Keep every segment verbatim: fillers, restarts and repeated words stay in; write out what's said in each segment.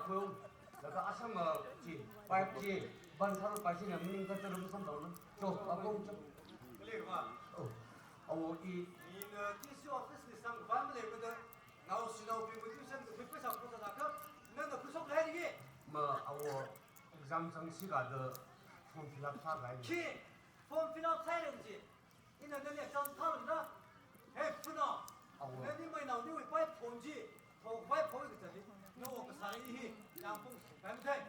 Kung, laga asam, ah, chi, pipe chi, ban thar pai chi na, maning ka tarum sam dong na. Cho, akung cho. Kali ma. Oh, awo i. Ina D C office li sang ban le ko da. Naoshinaobingwui tuition fee pheisā khuisā da ka. Nana khuishok lai ri. Ma awo exam chang si ga da form fill up sāga. Khi, form fill up sāra chi. Ina nali exam thālung da. Hey, puna. Awo. Nani mai naoniwui pai phone chi. Phone pai phone ki tadi. Nawo kasā ri hi. Yang pung pai mathei.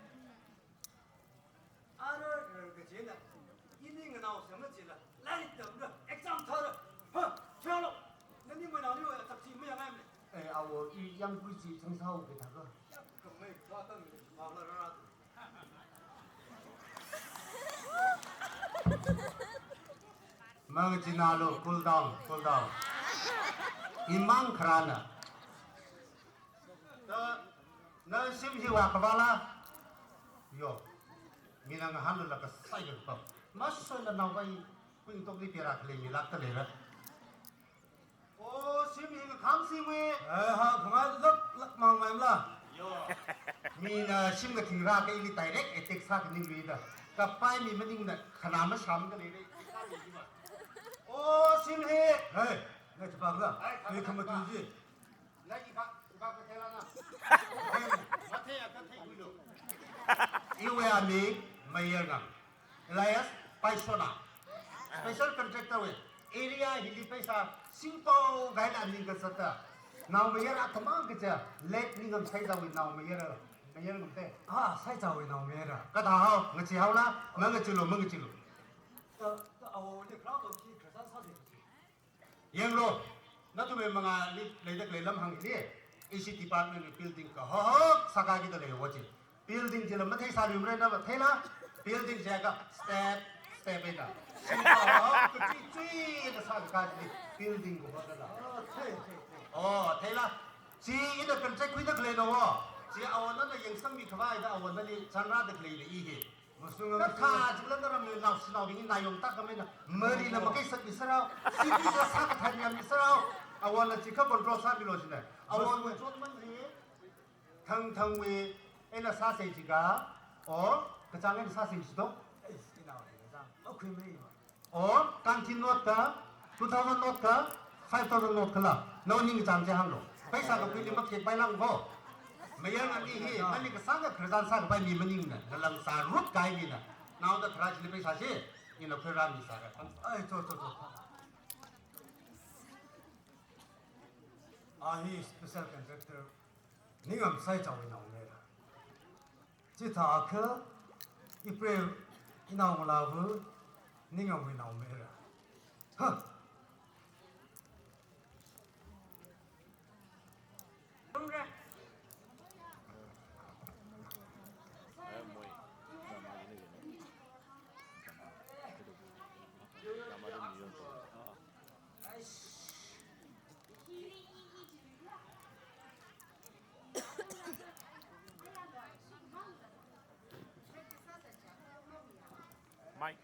Ara ra kachina. Ini nganao sama chila. Lairik tamra. Exam thāra. Ha, chalo. Nani mai naoniwui atak chi mai yang ai me. Eh, awo i yang kui chi chang sao ke ta ka. Yang kamai ka tang ni. Mau la ra. Mang china lo, cool down, cool down. Imang kharana. Na, na shim hi wa kavala. Yo. Mina ngahānlu la kasai ka pa. Masoina naopai, kuing tok ni pera kle mi lak ta le ra. O, shim hi kham shim wi. Eh, ha, khamai lak, lak mang mang la. Yo. Mina shim kathing ra ka ili direct attack sā kani wi da. Kapai mi maningna khana masham ka le re. O, shim hi. Hey, na chapa la. Ai, mi khama tu ji. Na iba, iba ka thela na. Hey, mathei ya ka thei kuilo. Iwe ami, Mayor ngam. Elias Paishona. Special contractor wui. Area hili pheisā singpao gaila ning kasata. Nao mayara kamang kaja. Late Ningam Saichao wui nao mayara. Mayara ngam te. Ah, Saichao wui nao mayara. Kada hao, ngachi hao la, mangachi lo, mangachi lo. Ta, ta, awo ni crowd of ki khasan sa de. Yanglo, nathumwui mangāli leida khalei lam hāngli, ishi department wui building kahak sākāki da lei wo chi. Building chila mathei sāluimara na matheila, building chika step, step eina. Singkahak kachui chui na sākāki building kahak la. Oh, thei, thei, thei. Oh, theila. Chi ina contract khuida khalei na wo. Chi awo nana yangsangmi khavai da awo nali chanra da khalei na i hi. Masung na kha, chikla na ramli naoshinaobing na yong tak kamena. Mari la makai sat mi sarao. City la sā kathar mi sarao. Awo la chikha control sāmi lo sine. Awo masung chot man ri. Thang thang wui, ena sāsei chika. O, kachang ena sāsei chito. Ei, ina wa kachang. Lo khui mai ma. O, kantin note ka, two thousand note ka, five thousand note kala. Nao ning chang che hānglo. Pheisā kakhui ni makhek pai lang ko. Mayang ani hi, ani kasāng ka khararchan sākapai mi maningna, ngalang sārut kahai mina. Naoda kharā chili pheisā chi, ina khuira mi sāra. Ai, cho, cho, cho. A hi special contractor, Ningam Saichao wui naomayara. Chithākha, April, inao ngala wu, Ningam wui naomayara. Ha! Mike.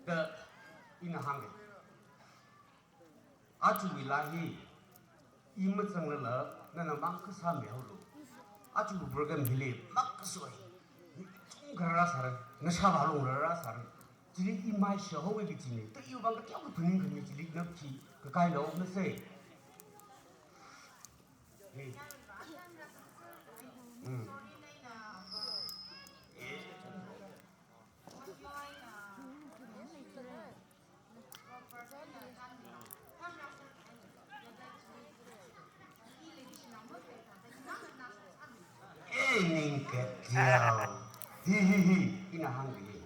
Da ina hānga. Aja wui laa hi, i mazanglala, nana mang kasā mihaolu. Aja program hili, mak kasoi. Chung kharā sāra, ngasha balung rāra sāra. Chili i mai shaho wui kachina, ta i vang kateo katuning khami chili nap khi, kakai lo na sei. Hey. Mm. Ei, ning kateo. Hi, hi, hi, ina hāngli.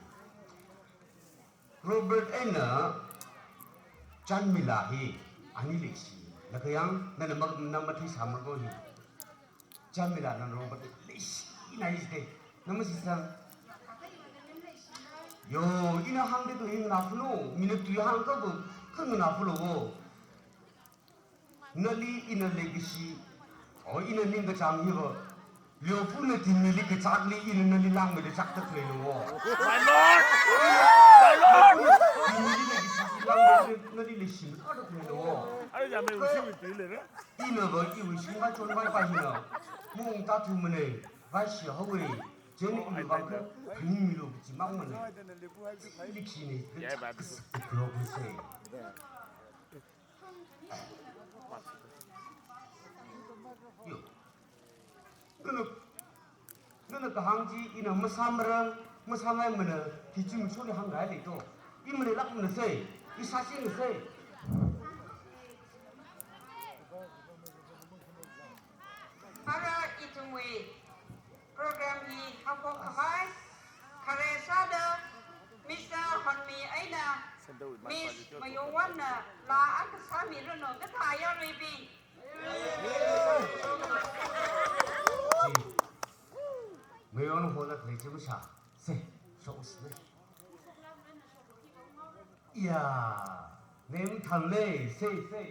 Robert eina Chanmila hi, ani leishi. Laga yang, nana mak-, nana matheisāmara ko hi. Jamila nana ro mathei leishina hi jide. Nana masisang. Yo, ina hāngda tu hi nganāphalung, mina tui hāngkha bu, kha nganāphalung o. Nali ina leikashi, o ina ningkachāng hiva, Leopuna Tinmili kachakli ina nali langmeida chakta khaleina o. My Lord! My Lord! Tinmili leikashi langmeida nali leishimda khaleina o. Are ya me usi wi tui le re? Inava iwui shimvai chonvai pa hina, mung ta thumane, vaishi haowe, chieina iwui vang kha phaningmilu kachi mangmane. Ili khine, kachak kasak kro kuse. Yo. Nana, nana kahāng chi ina masāmara, masāngaimana, hi chi mashoni hāngngai lei to. I maleilākmana se, i sāshinga se. Ara ithumwui program hi haophok khavai, khare sāda, Mister Honmi eina Miss Mayongwanna laa akha sāmiranu kathā yaruibing. Mayongwan hola khalei chi mashā. Se, shok sne. Ya, nem thanle, se, se.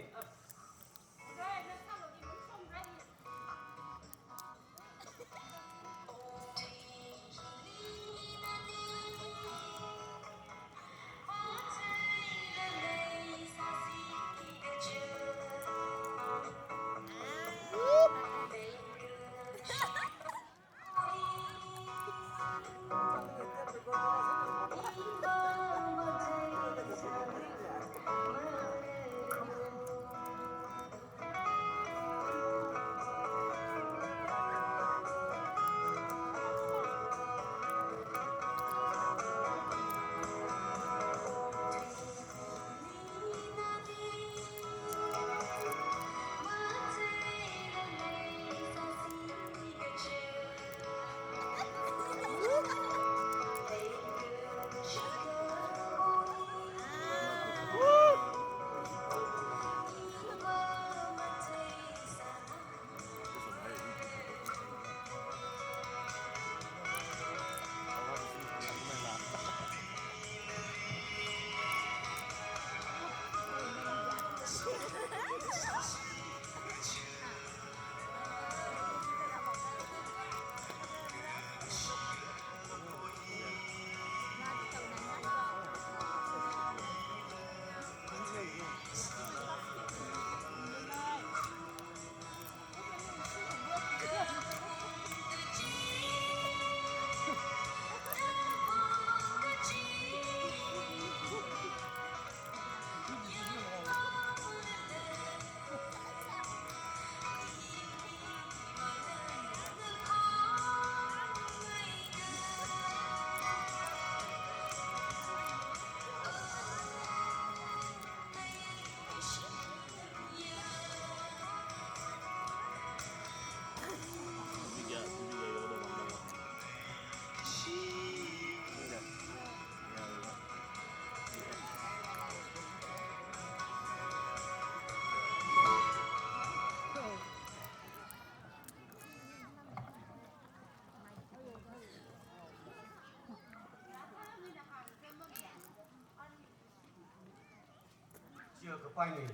Chiya kapaine.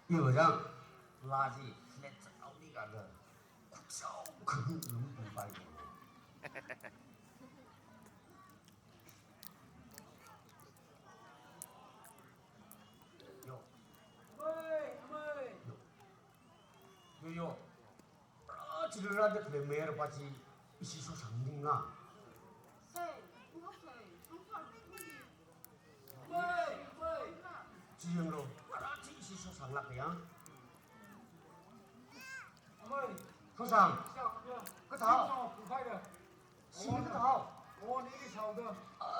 Iwajang, laji, flat chak auni kaga. Kuksau khagu lum pai. Yo. Yo. Yo, yo. Ra chili rāda khalei mayarpa chi ishi shosang ninga. Chi yanglu, ra chi ishi shosang lāka ya. Shosang. Kathā. Simi kathā.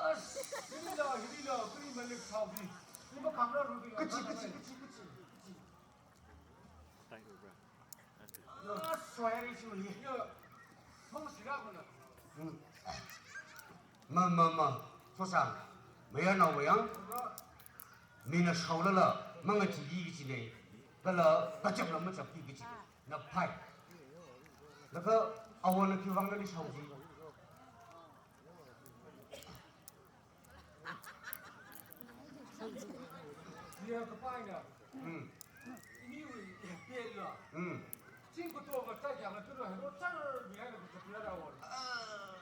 As. Kachi, kachi, kachi, kachi. Ah, sorry, sorry. Hmm. Ma, ma, ma. Shosang. Mayarnao mayang. Mina shaolala, mangacheeki kachine. Kala kachapla machapki kachi. Na phai. Laga awona khiwuivang nali shaoji. Iya, kapaina. Hmm. Iniwui, iya, pela. Hmm. Ching katonga chaya ngatura, hero char, miya na kuchapla da awona. Ah.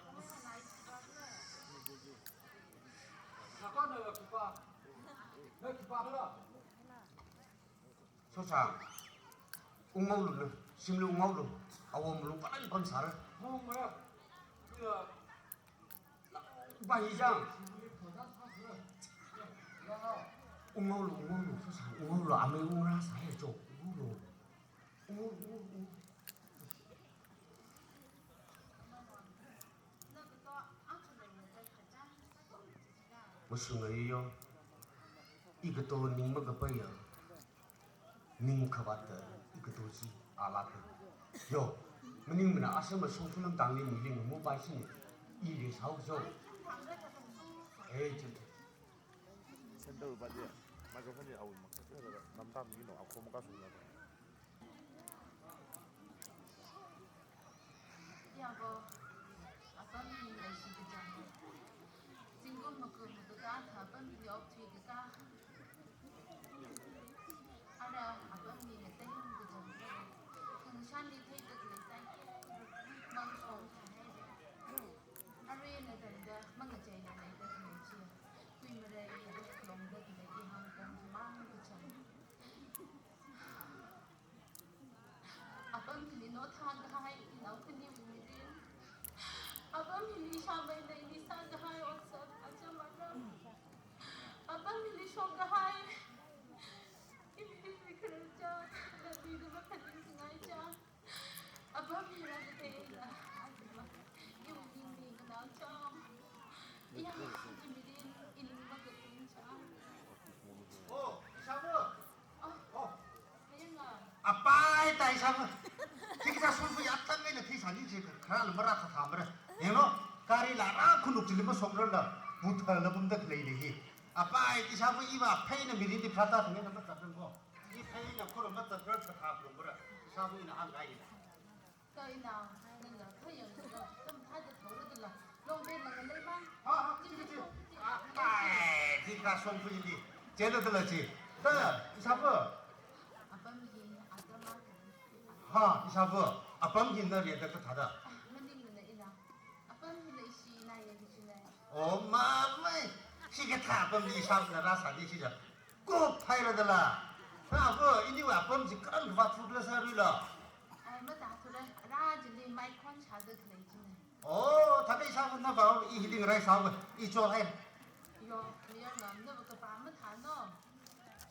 Saka na khipa. Na khipa kala. Sochang, unghaolu, shimli unghaolu, awo malung paran pamsāra. Mung mara, ila, ba hi jang. Unghaolu, unghaolu, Sochang, unghaolu, amei ungrāsāya cho, unghaolu. Unghaolu, unghaolu, unghaolu. Mashunga yo, ikato ning makapaiya, ning khavāta, ikato chi alāka. Yo, maningmana asama shongfa lamtangli miling mu pai sini, ili shao jo. Eh, jo, jo. Center ba dia, microphone dia awui mak, namtam ni no, ako maka sungna. Yabo, apam hi leishi kachang. Zingkum makum makakā thā apam hili okthui kakā. Ara apam hi ngatei kachang. Khangshanli theida khalei sai. Mang shong thāhai. Arui nathumda mangacheina leida khalei chi. Kuimarei longda khalei ihang pong mang kachang. Apam hili no thākahai, inao khaniwui mirin. Apam hili shāmeina ili sākahai otsak, acham aram. Apam hili shokkahai. Ili ili khararcha, latluida makhaning singaicha. Apam hili rākateina, acham aram. Iwui ming hi nganao cham. Iya, imirin, ili makatung cham. Oh, ishāva. Oh. Oh. Apai ta ishāva. Thikta shongfa ya tang ngai na thei sāni je kha, kharā la mara kha kha mara. Yanglu, gari la rā khunuk chili mashokra la, butha la bumda khalei lei hi. Apai ishāva iva pheina mirin di phrata thang ngai na machapran ko. I pheina khura machapran kha kha bumra. Ishāva ina hāngngai ina. Kha inao, nana khayang nana, tam thāda thaora dala, long pen nana lei ma. Ha, ha, chi, chi, chi. Apai, thikta shongfa hili. Chieina dala chi. Da, ishāva. Apam hi, atama. Ha, ishāva. Apam hi na rida kathāda. Ah, maningmana inao. Apam hi leishi na ya kachina. Oh, mamai. Chikathā apam hi ishāvana rāsāni chi ja. Kop haira dala. Nava, iniwui apam chi karan kavāt fut la sāri la. Ai, matāthura, rā chili microphone shāda khalei china. Oh, thāda ishāva nava, i hili ngarai sāva, i chol hai. Yo, mayarnao, nava kapā mathāno.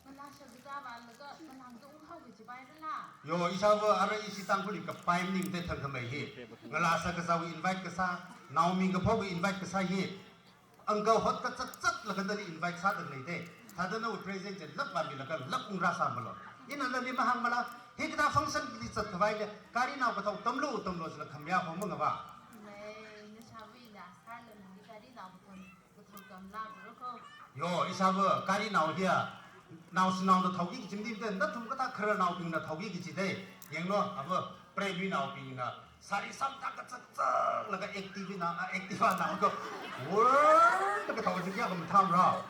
Ngalāsā kazā vālaga, ngalāngda unghao kaji pai rala. Yo, ishāva, ara ishi Tangkhulli kapai maningmana thangkhamei hi. Ngalāsā kazāwui invite kasā, naomi kaphokli invite kasā hi. Uncle hot kazat zatlaga nali invite sāda leida. Thāda nawui present chi lāk vāmilaga lāk ungrāsā malo. Ina nali mahāngmala, hikathā function li zatkhavai le, gari nao kathao tamlu tamlu jila khamayā hong mangava. Nei, nashāvana sāla nali gari nao kathao, kathao tamla bro ko. Yo, ishāva, gari nao hiya, naoshinaona thaoki kaji maningmana, nathum kathā khararnaobingna thaoki kajida. Yanglu, ava, preivanaobingna, sari samtā kazat zatlaga Activa na, ah, Activa na ko. Word, kathao chi kayākha mathāmara.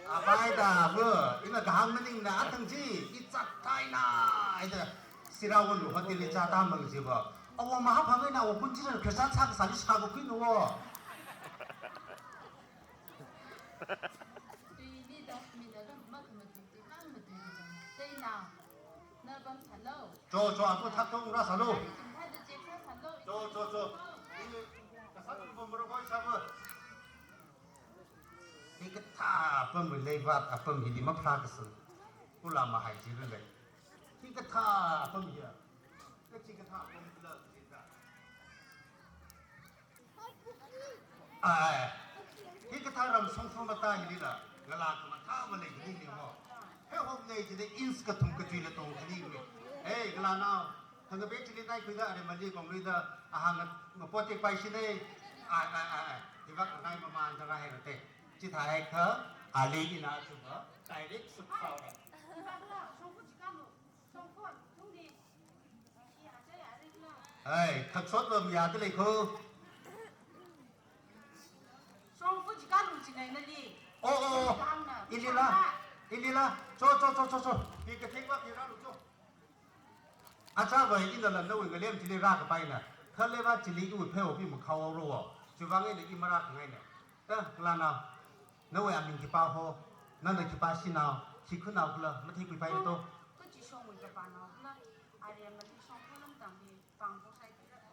Apai ta, bu, ina kahāng maningmana athang chi, i zat thāina, ida, Sirawan lu hotel li zat tāmang jiva. Awo mahāphang eina awo kunjira khararchan sākasāli shākakhui no. Tui mida, mida ka makhamatui, tui makhamatui kajang. Teinao. Na pamsālu. Cho, cho, apo thak thong rāsālu. Chungthāda check sāsālu. Cho, cho, cho. Ini kasā pamrokoi sāva. Hikathā apam leivat apam hili mapharā kasā. Kula mahai jira lei. Hikathā apam hiya. Kachikathā apam kala kachikathā. Ai, hikathā ram shongfa matā hilila, ngalā khamathā maleikhanini mo. He hom lei jida inch kathum kachuila tongkhanini. Ei, ngalānao, thangkapek chili naikhuida, are mali kongluida, ahang ngapotek paishina. Ai, ai, ai, ai. Hivak ngai mamanda rāhairate. Chithāhaikha, Ali ina chuma, direct sut saura. Ai, khaksot lam ya de lei ko. Oh, oh, oh. Ilila, ilila. Cho, cho, cho, cho, cho. Pi kathik wa pi ralu cho. Achāvā ina la nawui ngalem chili rākapaina. Khaleva chili iwui pheo pi makhao ro. Chivang ina i marākhangaina. Ta, ngalānao. Nawui aming khipā ho. Nana khipā shinao. Khi khunao khala, matheikhuipai to.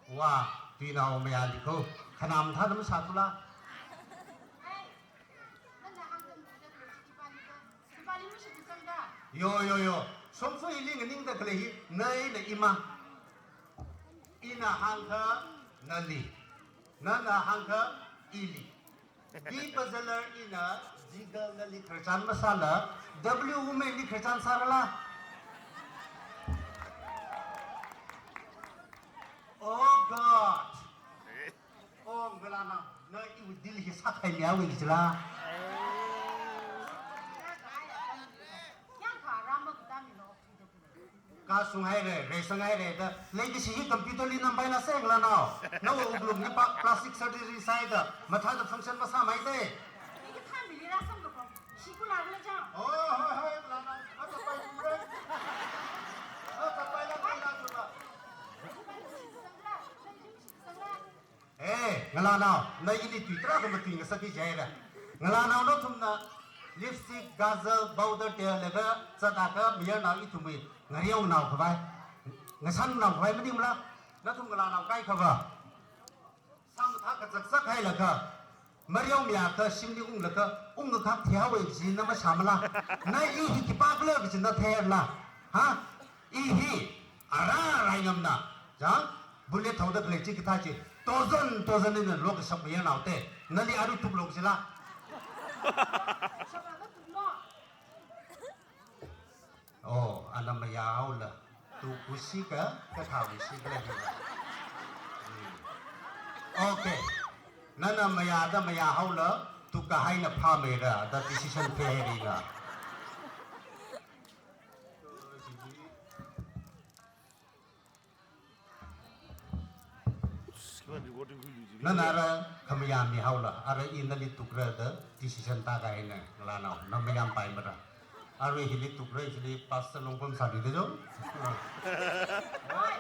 Wa, tuinao mayāli ko. Khanam thāda masāthula. Yo, yo, yo. Somsui ili nganingda khalei hi, na eina ima. Ina hāngkha nali. Nana hāngkha ili. Di Bazaar ina Digal nali khararchan masāla, W Women li khararchan sārala. Oh God. Oh, ngalānao, na iwui deal hi sākhai miya wei jila. Kasung haira, reisang haira da, leikashi hi computer li nampaina se ngalānao. Nawui wuklung hi pa plastic surgery sāhaida, mathāda function masāmei de. Oh, hoi, hoi, ngalānao. Atapai kumre. Atapai la kumre. Eh, ngalānao, na ili tui tarākha matui ngasakki jihaira. Ngalānao nathumna lipstick, gazal, powder tei level zatakha mayarnao ithumwui ngareonao khavai, ngasannao khavai maningmala, nathum ngalānao kaikhava. Samathā kazakzak hailakha, mareo mayākha shimli unglaga, ungkak thihaowa kaji na mashāmala. Na i hi khipākhala kaji na theila. Ha? I hi, ara rai ngamna. Jang, bullet thaoda khalei chi kathā chi. Thousand, thousand eina lokashap mayarnao te. Nali aru tuklo kajila. Oh, ana mayāhaola. Tukkhuisi ka, kathākhuisi kala hi. Hmm. Okay. Nana mayāda mayāhaola, tukkahaina phāmeira, da decision phei haira. Nana ara khamayā mihaola, ara i nali tukra da decision tākahaina, ngalānao, na mayāmpaimara. Ara hili tukra, hili pastor longpam sāli da jong. Oi.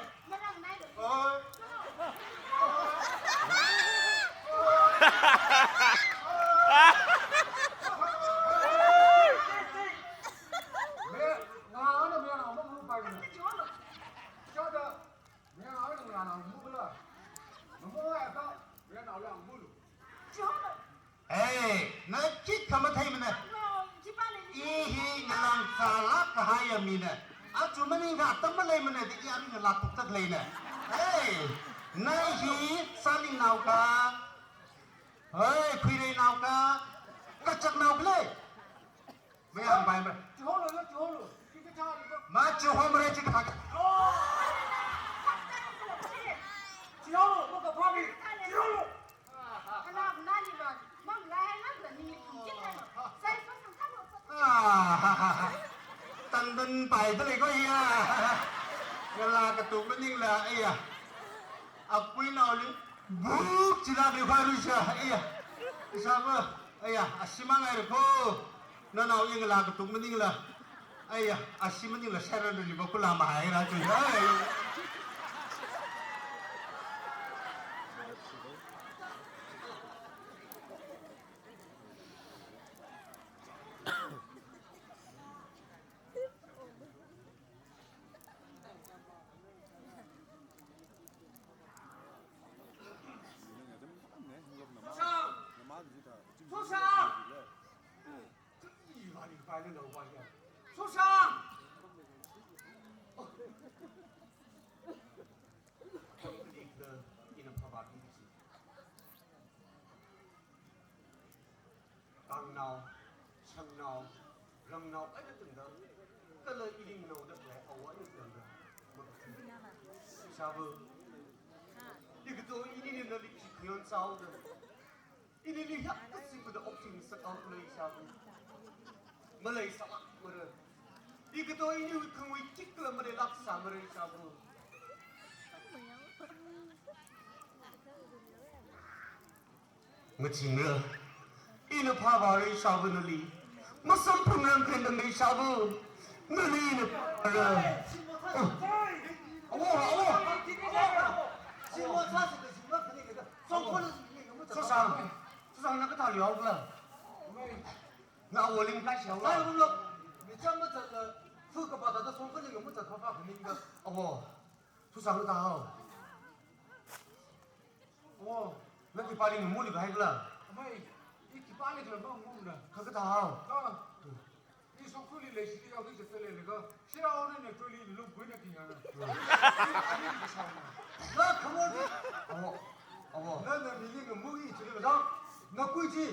Ei, na khikha matheimana. I hi ngalāng sālāk kahaiya mina. Aja maningkha atam maleimana da i aring ngalā tuktak leina. Ei, na hi sāningnaoka. Ei, khuireinaoka. Kachaknao khalei. Mayāmpaimara. Chiholo, yo, chiholo. Chi kathā ni ko. Ma chihomara chi kathā. Chiholo, ko kaphā ni. Chiholo. Ah, ha, ha. Tangdan paida lei ko ya. Ngalā katuk maningla, aiya. Akui naoli. Buk chila bi kharu sha, aiya. Ishāvā, aiya, ashimang ai ko. Nanao i ngalā katuk maningla. Aiya, ashi maningla sharan ri ba kula mahaira chu. Ai. Kangnao, shangnao, rangnao eina tangda, kala iringnao da khalei awo eina tangda. Ishāvā, ikato inina nali khi khayon sāhaoda. Inili yak kasingda okting sākao lei ishāvā. Maleisālākmara. Ikato iniwui khangui kikla maleilāksāmara ishāvā. Ngachingra. Ina phāvāra ishāvā nali. Masamphangrangra ishāvā. Nali ina phāra. Awo, awo. Sosang, sosang na kathā liao kala. Na awo ling kai shao. Sai bumlo. Micham machala. Fu kapā thāda songkha ling machala phāphā khaning da. Awo. Sosang kathā hao. Awo. Na khipāli ngamuli kahai kala. Amei, i khipāli kala mangamumna. Kha kathā hao. Kha. I songkhali leishili yaokhui zatda leilaga, shiraona ne toli lungkuina kingana. Na khamor di. Awo, awo. Nana mili ngamui chili kazang. Nakui chi.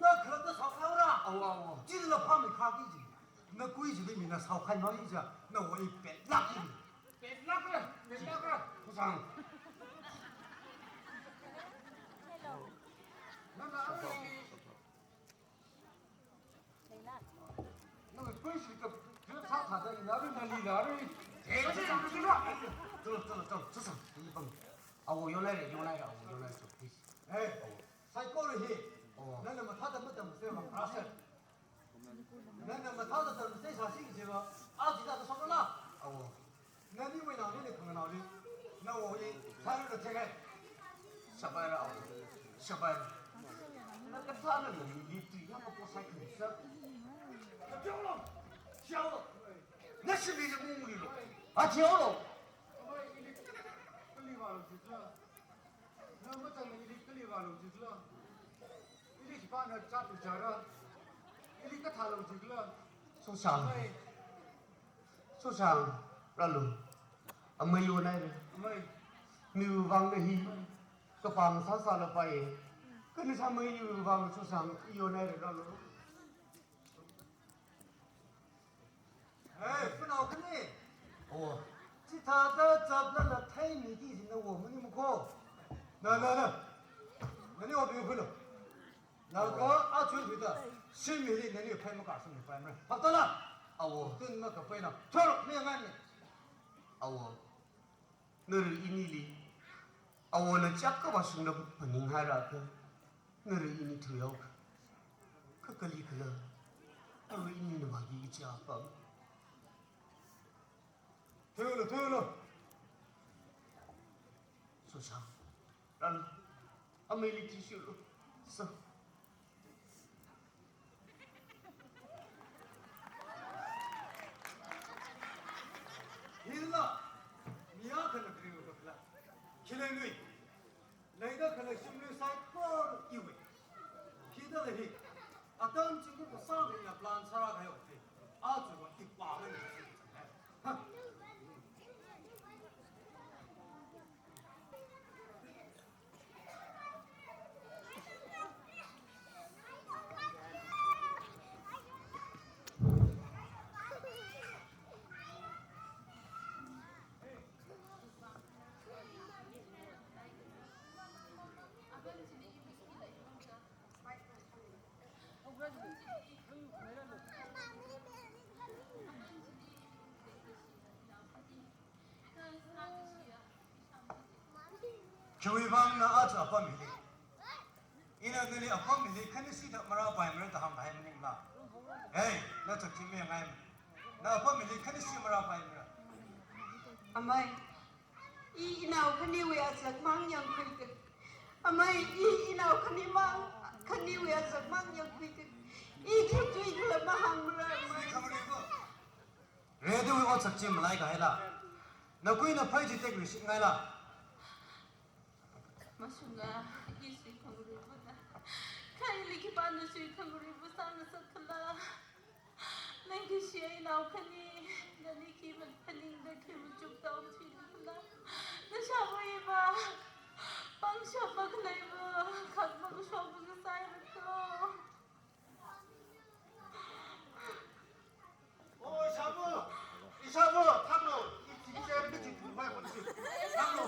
Na khalatta sākhaora. Awo, awo. Chila phāmei khaki chi. Nakui chili mina sākhaimei cha. Nawui petlāk chi. Petlākra, petlākra. Sosang. Nana, nana, Awo, yonhaira, yonhaira, awo, yonhaira, please. Hey, awo. Saikora hi. Awo. Nana mathāda matamsei ma, process. Nana mathāda tamsei sāsi jiva. A jida da sokla. Awo. Naniwui nao nini khanganaoli, nawui, sārada thenge. Shabaira awo, shabaira. Na kathāna nali tui na kapo sai khansa. Kathālo, shaolo. Nashili jamungli lo. Athālo. Kali vālo jitla. Na machang ili kali vālo jitla. Ili khipāna chat jara. Ili kathālo jitla. Sosang. Sosang, rālu. Amei yonhaira. Amei. Miwui vang na hi. Kapang sāsāla pai. Kani sāmei iwui vang sosang yonhaira rālu. Hey, phanao khani. Awo. Chithāda chaplala theimiki jina wo mani mako. Na, na, na. Nani wo bi khulu. Laga achun bida, shimili nani phai makasung ni phai mara. Phaptala? Awo. Tun makapaina. Choro, mi ngan ni. Awo. Nali inili. Awona chak kavāshungda phaninghaira kha. Nali ini thuihaoka. Kha kali khala. Nali inina magi kichā pam. Thuilu, thuilu. Sosang. Rālu. Ameili thishilu. Sa. Hila, mi akhana kariu kakla. Khilei lui. Leida khalei shimli saikora iwui. Khida lei hi. Atam chingri kasāda ina plan sāra kayo hi. Achu wa ipa mani. Ha. Khiwui vang na achu apam hili. Ina nali apam hili khanishida marāpaimara da hāngkahai maningla. Hey, na chakchi mi ngai. Na apam hili khanishi marāpaimara. Amei, i inao khaniwui azak mang yangkhuika. Amei, i inao khani mang, khaniwui azak mang yangkhuika. I khi tui khala mahāngmara, amei. Ready wui otsak chi malai kahaila. Nakuina phai chi tekri shitngaila. Mashunga, i sui khangriva na. Kha ili khipāna sui khangriva sāngasak khala. Nang kashi inao khani, nani khi maphaningda khi machukda thuilu khala. Nashāvā iva, pangshap makhaleiva, khak makashok makasai rako. Oh, ishāvā, ishāvā, thanglo, i thishen, i thishen, thanglo,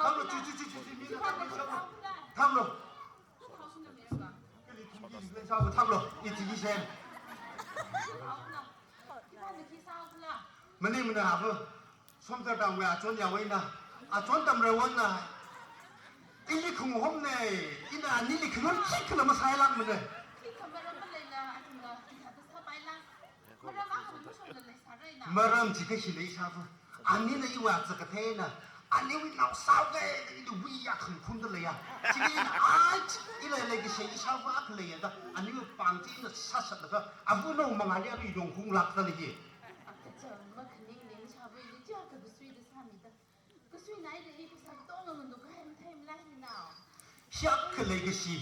thanglo, chi, chi, chi, chi, chi, mi na thanglo, ishāvā, thanglo. Kali thum ki ishāvā, thanglo, i thishen. Maningmana ava, Somdal Tangwui achon yaowaina, achon tamrawonna. Ili khangahomna, ina anili khangarum khikhala masālākmana. Maram chikashina ishāva. Anina iwui aza katheina, aniwui nao sāuke, ina wui ya khangkhunda leiya. Chili ina, ai, ina leikashi ishāva akha leiya da, aniwui pāng chi ina sāshatlaga, ava nao mangāli arui yongkhanglākda leiya. Akachang makhaning ning ishāva ili chi akha kasuida sāmida. Kasuinaida hi kasā katonga nganuk kahai mathei malai nao. Shak khalei kashi,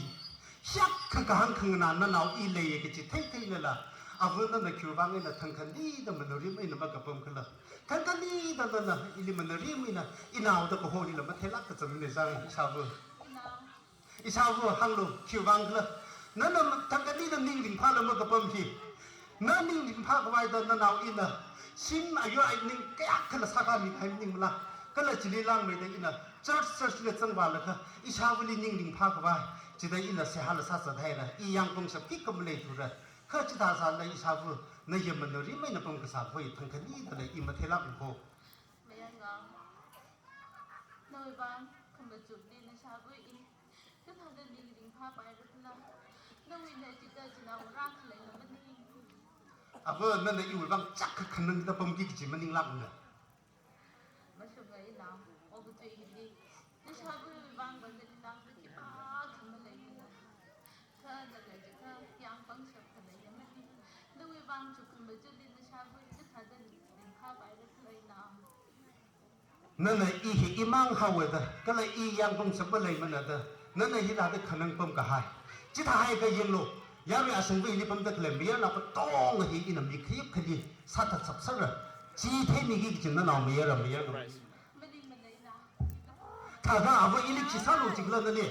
shak kakahāng khanganā nanao i leiya kachi theitheilala, ava nana khiwui vang eina thangkhanida maningrimeina makapam khala. Thangkhanida nana ili maningrimeina, inaoda kaholila matheilāk kachangna zang ishāva. Inao. Ishāva hānglu, khiwui vang khala. Nana thangkhanida ning ringphāla makapam hi. Na ning ringphākhavai da nanao ina, shim ayur ai ning kayākhala sākāmi kahai maningmala. Kala chili langmeida ina, church church la zangvālaga, ishāvali ning ringphākhavai. Chida ina seihāla sāsāthaira, i yangpangshap khikha maleithura. Kha chithāsālala ishāva, na hi maningrimeina pamkasā khavai thangkhanidala i matheilākmana ko. Mayarnao, nawui vang khamachukli nashāva i kathāda ning ringphāpaira khala, nawui na chida china ura khaleila maning. Ava nana iwui vang chak kakhanangda pamki kachi maninglākmana. Mashunga inao, okathui hili nashāvawui vang vāzali nang khipākha maleimana. Kha nana chikha yangpangshap khaleiya maning. Nawui vang chukkhamaja chili nashāva i kathāda ringphāpaira khala inao. Nana i hi imang haowa da, kala i yangpangshap maleimana da, nana hithāda khanang pamkahai. Chithāhaiakha yanglu, yarui ashangva hili pamda khalei mayarnao katonga hi ina mi khayap khali sāthatshapsera. Chi theimiki kachi nanao mayara mayarnao. Thākha ava ili khi sālu jikhala nali.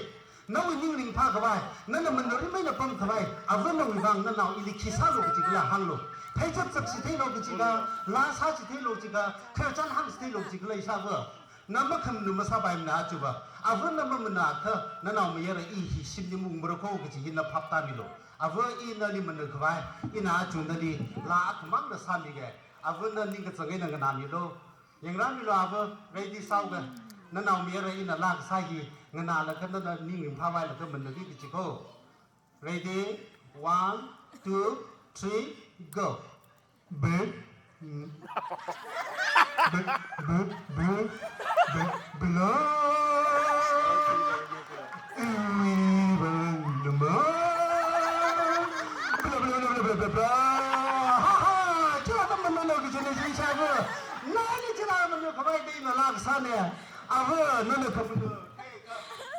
Nawui ning ringphākhavai, nana maningrimeina pamkhavai, ava nawui vang nanao ili khi sālu kajikhala hānglu. Pheichap chapchitheilu kajikha, laa sāchitheilu jikha, khararchan hāngchitheilu jikhala ishāva. Na makhamanu masāpaimana achuva. Ava na mamanakha, nanao mayara i hi shimli maungmara ko kachi hi na phaptāmilu. Ava i nali maningkhavai, ina achu nali laa akhamangna sāmige. Ava na ningkachāng eina nganāmilu. Yangrāmilu ava, ready sāuke. Nanao mayara ina laa kasā hi nganālaga nana ning ringphāvailaga maningki kachi ko. Ready? One, two, three, go. Be, mm, be, be, be, be, bela. Iwi ban dema. Bela, bela, bela, bela, bela, bela. Ha, ha, chila tam maninglu kajina chi ishāva. Nali chila maningkhavai da ina laa kasāna. Ava, nana khamanu.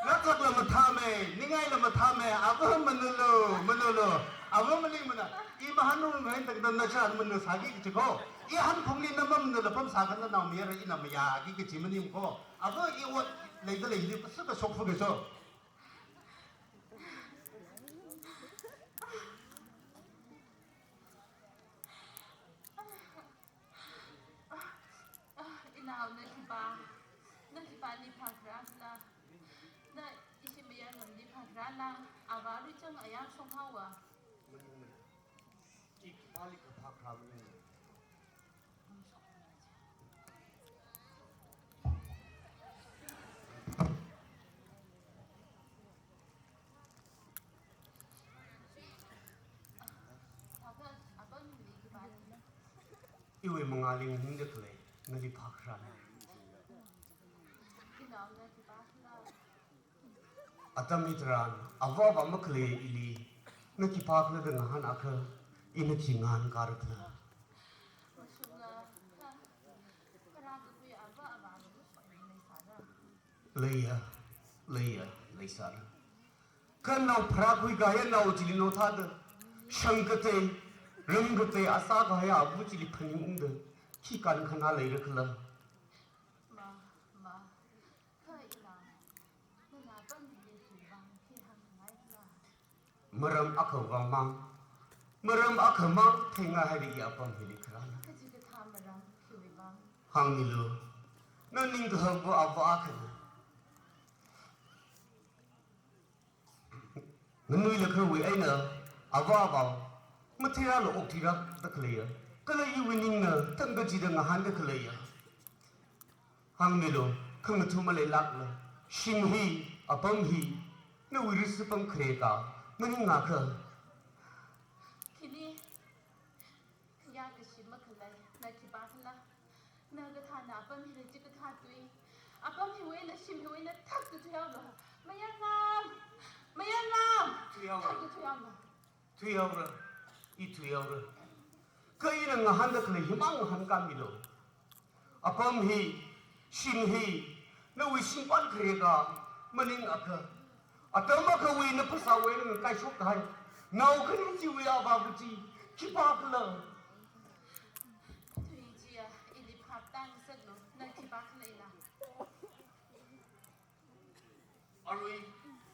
Nathakla mathāmei, ningaila mathāmei, ava maninglu, maninglu. Ava maningmana. I mahanrumhai tangda na chān maninglu sāki kachi ko. I hanphungli na mamaningla pamsākha nanao mayara ina mayāki kachi maning ko. Ava i ot leida leili kasuka shokfuke cho. Inao na khipā, na khipāli phākharā khala, na ishi mayarnao li phākharā la, avā ruichang ayar shonghaowa. I khipālikha phākharā maning. Iwui mangāli nganingda khalei, nali phākharāna. Atam hitharan, avāvā makhalei ili, na khipākhala da ngahānakha, ina khi ngahānkara khala. Leiya, leiya, leisāra. Kha nao pharākhui kahaiya nao chili naothāda, shang katei, ram katei, asā kahaiya ava chili phaningungda, khi kankhanā leira khala. Ma, ma, kha ina, nana pam hili khiwui vang khi hāngngai khala. Maram akha vang mang, maram akha mang theingahaira i apam hili kharāna. Kachikathā maram khiwui vang. Hāngmilu, na ningkahakva avā akhana. Nganuilakha wui eina avāvā matheirālu okthuirāda khaleiya. Kala iwui ningna thangkachida ngahānda khaleiya. Hāngmilu, khangatha maleilākla. Shim hi, apam hi, nawui ritsi pam khareka, maningakha. Khini, ya kashi makhalei, na khipākhala? Na kathāna apam hili chikathā tui. Apam hiwui eina shim hiwui eina thakda thuihaolu. Mayarnao! Mayarnao! Thuihaolu. Thakda thuihaolu. Thuihaora, i thuihaora. Kha ina ngahānda khalei himang ngahānkāmilu. Apam hi, shim hi, nawui shimpan khareka, maningakha. Atam akhawui na phasāwui eina ngakaishok kahai nao khani chiwui avāva chi khipākhala? Tui chiya ili phaptāngasaklu, na khipākhala ina. Arui,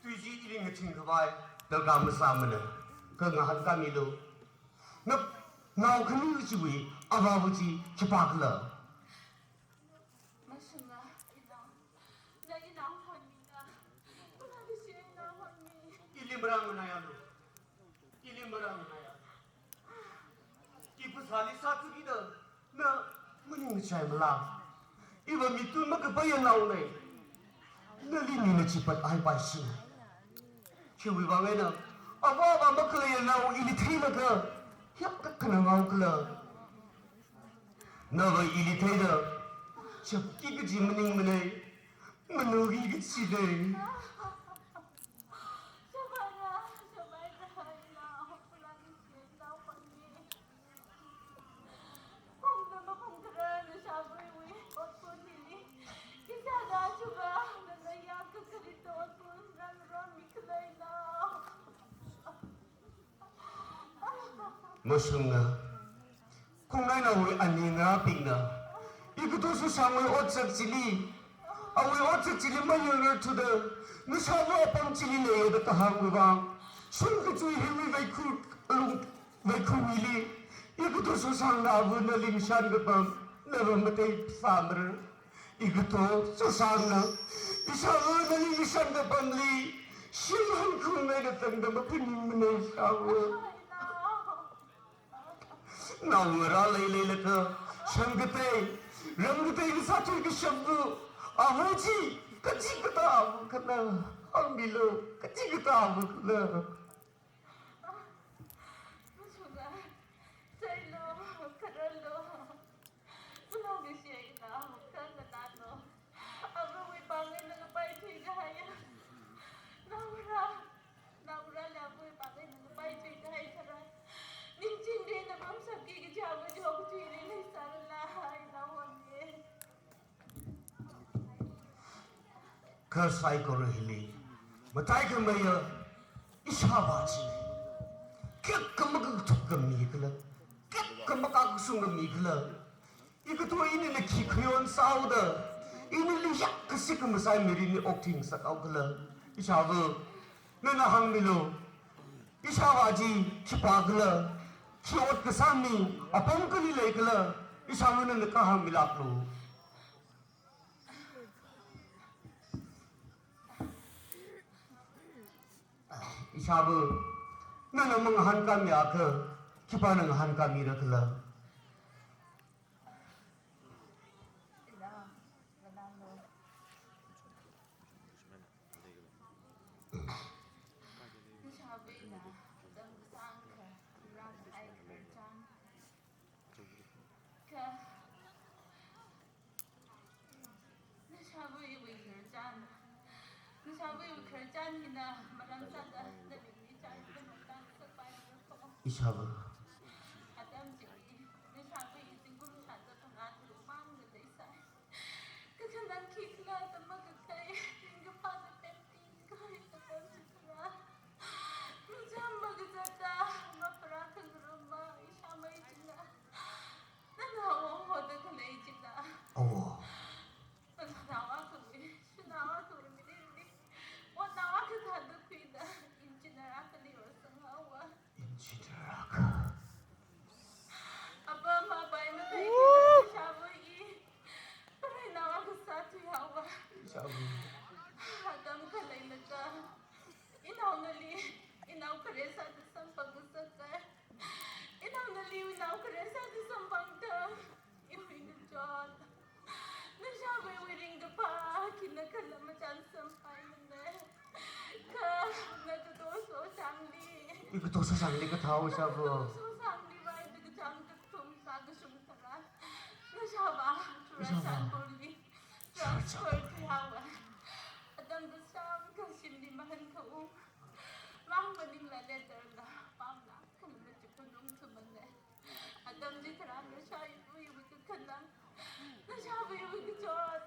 tui chi ili ngaching khavai darkar masāmana, kha ngahānkāmilu. Na, nao khani chiwui avāva chi khipākhala? Mashunga, inao. Na inao hon mina. Kuna kashi inao hon mi. Ili marānganaialu. Ili marānganaialu. I phasāli sāthuida na maningchaimalā? Iva mithun makapaiya naona. Nali mina chipat ai paisi. Khiwui vang eina, avāva makhaleiya nao ili theilaga, hiyākha khanangaokhala? Nava ili theida, chapki kaji maningmana, manuki kajina. Mashunga, khongnainaowui aningarābingna, ikato Sosangwui otsak chili, awui otsak chili mayonrarthuda, nashāva apam chili leiya da kahāngwui vang, shim kachui hiwui vaikhu, alung vaikhu hili, ikato Sosangna ava nali ngashan kapam, nava matheisāmara. Ikato Sosangna, ishāva nali ngashan kapamli, shim hankhung eina tangda maphaningmana ishāva. Naongarā leileilaga, shang katei, ram katei kasā thuikashapva, ava chi, kachikathā avakhala, hāngmilu, kachikathā avakhala? Mashunga, sailu, khararlu. Tunao kashi inao, khanganālu. Avawui pāng eina ngapaithui kahaiya. Naongarā, naongarāli avawui pāng eina ngapaithui kahai tharan, ningchingri eina pamshapki kaja ava jok thuili leisārala, inao hon mi. Kha saikora hili mataikhameiya ishāvā chi, kayākha makathuka mi khala, kayākha makakashunga mi khala, ikato inina khi khayon sāhaoda, inili hiyākha sikhamasai mirinli okthuingasakhaokhala? Ishāva, nana hāngmilu, ishāvā chi khipākhala? Khi ot kasā mi, apam kali leikhala? Ishāva nana kahāngmilāklu. Ishāva, nana mangahānkāmiakha, khipāna ngahānkāmirakhala? Kha, nashāvawui khararchan, nashāvawui khararchan hina maram sāda nali nichan phaningda ngasakpaimara kho. Ishāva. Atam chili, nashāvawui zingkum shāda phangā tharuk mang leisai. Kakhanang khikhala tamkakhui, ringkaphā da pemting kahai atam chikhala, macham makazata, mapharā khangarumma ishāmei chila, nana ong hoda khalei chila. Awo. Nana naowa khalei, shanaowa khalei, mili mili. Ot naowa kathāda khuida, engineer akhali rosang haowa. Engineer akha. Apam apai matheikhala ishāva i, phareinao akha sāthuihaowa. Ishāva. Atam khaleilaga, inao nali, inao khare sāda samphang ngasakkai. Ikato sāsangli kathā ishāvā. Sāsangli vai, ita kachāng kathum sā kashung tharan, nashāvā Churachandpurli transfer thuihaowa. Atam kasāngkha shimli mahānkhaung. Mang maningla letter la pamla kala machuk khanung thumanle. Atam chitharan nashā iwui kakhanang, nashāvā iwui kachot,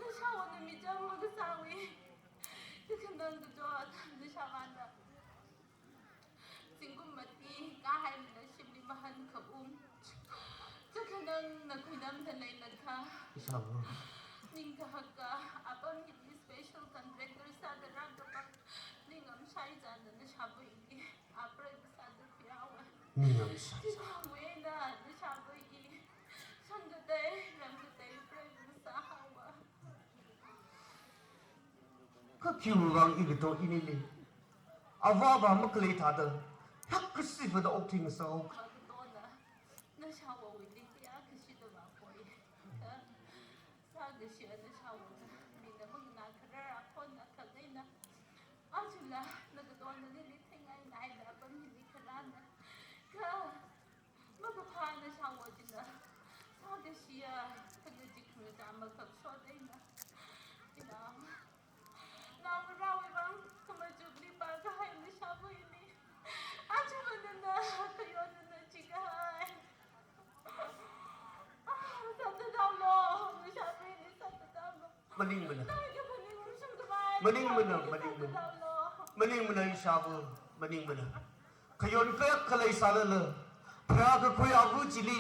nashāvāna michang makasāwui kakhanang kachot, nashāvāna zingkum mati kahaimana shimli mahānkhaung. Chikhanangna khuinamda leilakha, ishāvā, ningkahaka apam hili special contractor sāda rākapam, ningamshai chānda nashāvā ili apreiva sāda khuihaowa. Ningamshai chā. Chithāwui eina nashāvā i shang katei, ram katei preiva sāhaowa. Kha khiwuivang ikato inili avāva makhalei thāda, hak kashivada okthuingasakhaowa. Makatona nashāvāwuili kayākha shida vāpoi. Sākashi nashāvāna mina manganā kharar akhon athak eina, ajala nakatonali theingainaida apam hili kharāna. Kha makaphā nashāvā china sākashiya, khangaji khangachā makhak shot eina, ina naongarāwui vang khamachukli pākahai nashāvā ili, aja maningna, khayonnana chikahai. Ah, sāthathaolu, nashāvā ili sāthathaolu. Maningmana. Maningmana, maningmana. Maningmana ishāvā, maningmana. Khayon kayākha leisālala, pharākakhui ava chili,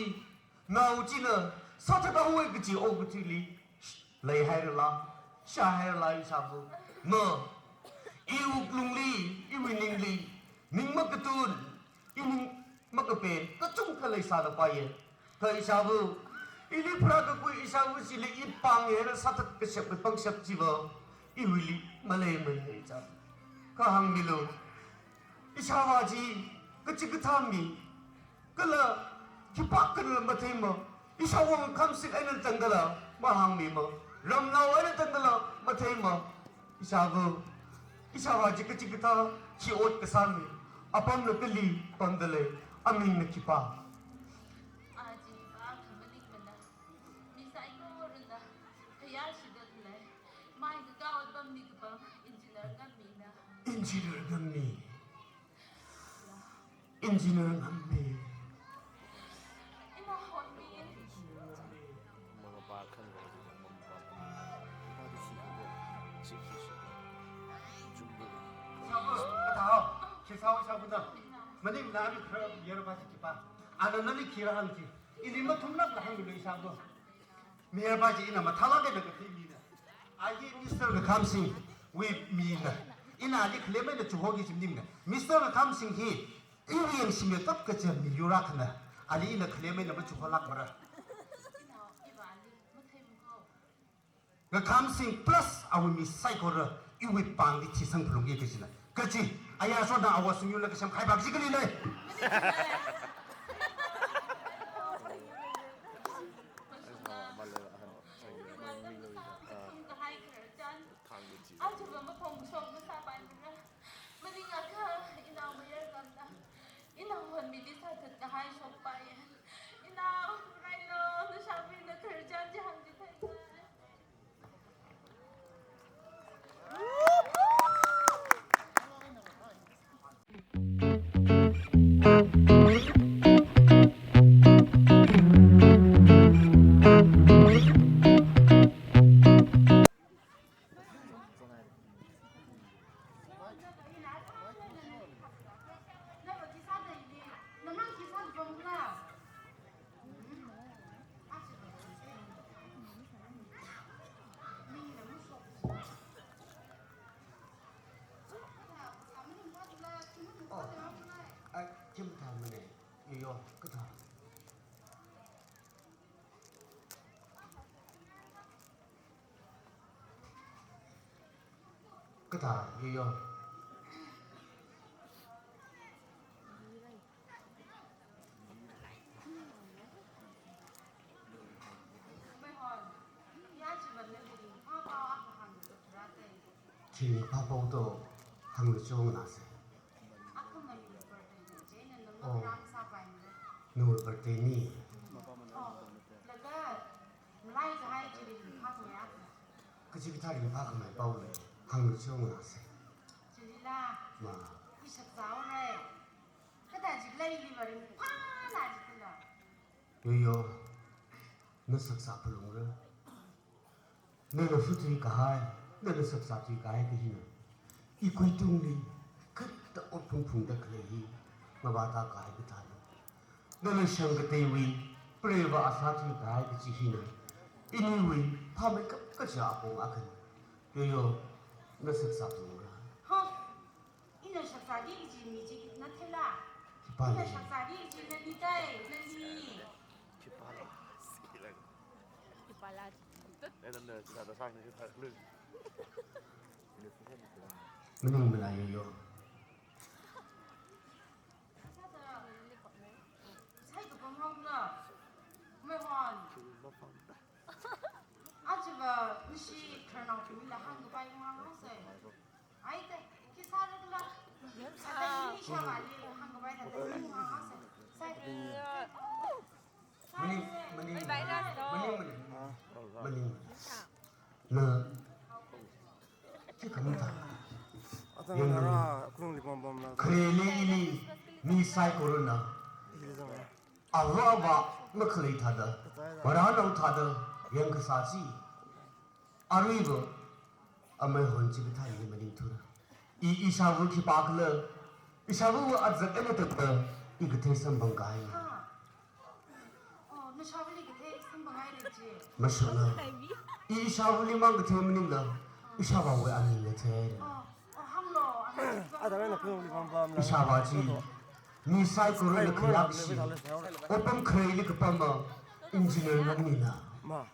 nao china sāthathaowa kaji okathuili leihairala, shāhairala ishāvā. Ma, iwui wuklungli, iwui ningli, ning makatun, ining makapen kachungkha leisālapaiya. Kha ishāvā, ili pharākakhui ishāvā chili ipāng haira sāthat kashapwui pangshap chiva iwuili maleimana ichā. Kha hāngmilu, ishāvā chi kachikathā mi, kala khipākhala matheima, ishāvā Ngakhamsing eina tangdala mahāngmima, ramnao eina tangdala matheima. Ishāvā, ishāvā chi kachikathā khi ot kasā mi, apamla kali pamda lei, amingna khipā? Aja ipākha maningmana. Mi saikorana khayāshida khalei, mai kakao apamli kapam Engineer Ngammi na. Engineer Ngammi. Engineer Ngammi. Ina Honmi. Mama pa khan ko, mama pa. Mama di si ko, si ki si ko. Jumbo. Ishāvā, kathā, khi sāo ishāvā na. Maningmana, ani khara mayarpa chi khipā. Ana nali khi rāhāng chi. Ili mathumlākla hānglu ishāvā. Mayarpa chi ina mathālāk eina kathei mina. Ali Mister Ngakhamsingwui mina. Ina ali khalem eina chuhoki chi maningmana. Mister Ngakhamsing hi iwui yangshimya tap kaja miyur akhana. Ali ina khalem eina machuholākmara. Ngakhamsing plus awui mi saikora iwui pāngli thisang phalungki kajina. Kaji, aya shona awui singyurla kasem khaipak chi kali lei. Aja va maphongshok masāpaimara. Maningakha inao mayar ngamna, inao Honmili sāthatkahai shokpai. Inao, railo, nashāvāna khararchan chi hāngchithei. Oh, ai, kim thamane, yo, yo, kathā. Kathā, yo, yo. Thing phaphao to hānglu chongnase. Oh. Rang sāpaimara. Nawui birthday ni. Oh, laga, malai kahai chi ringphākmei akha. Kachikathā ringphākmei pao lei, hānglu chongngasei. Chilila. Ma. I shakzāhaora. Kathā chikhala ili va ringphāla chikhala. Yoyo, na shakzā phalungra. Nana shuthui kahai, nana shakzā thui kahai kahina. Ikui tungli, kharita otphung phungda khalei hi, mavātā kahai kathāna. Nana shang kateiwui, preva asā thui kahai kachi hina. Iniwui, phāmeikap kaja apong akhana. Yoyo, na shakzā phalungra. Huh? Ina shakzāki kaji mi chi na theila. Khipāli? Ina shakzāki kaji nali dai, nali. Khipāla. Khipāla. Maningmana yoyo. Sai kapam hongla. Mehon. Achiva nishi kharnao kumila hāngkapai hāngsei. Ai te, khi sāra khala? Ata ini shamali hāngkapai da ini hāngsei. Sai. Maning, maning. Oi, virus to. Maning, maning. Maning. Na. Khi khamatha. Ata nara khulungli pam pam na. Khareli ili mi saikorana. Ili zang. Avāva makhalei thāda, marānao thāda, yangkasā chi. Aruiva, amei hon chikathā ili maningthura. I, ishāva khipākhala, ishāva va azak eina takta, i kathei samphang kahai. Ha. Oh, nashāvali kathei samphang haira chi. Mashunga. I, ishāvali mang kathei maningla, ishāvawui aming kathei. Oh, oh, hānglu, aming. Ata nara khulungli pam pam na. Ishāva chi. Mi saikorana khayākashi. Otpam khareili kapama engineer ngamnina. Ma.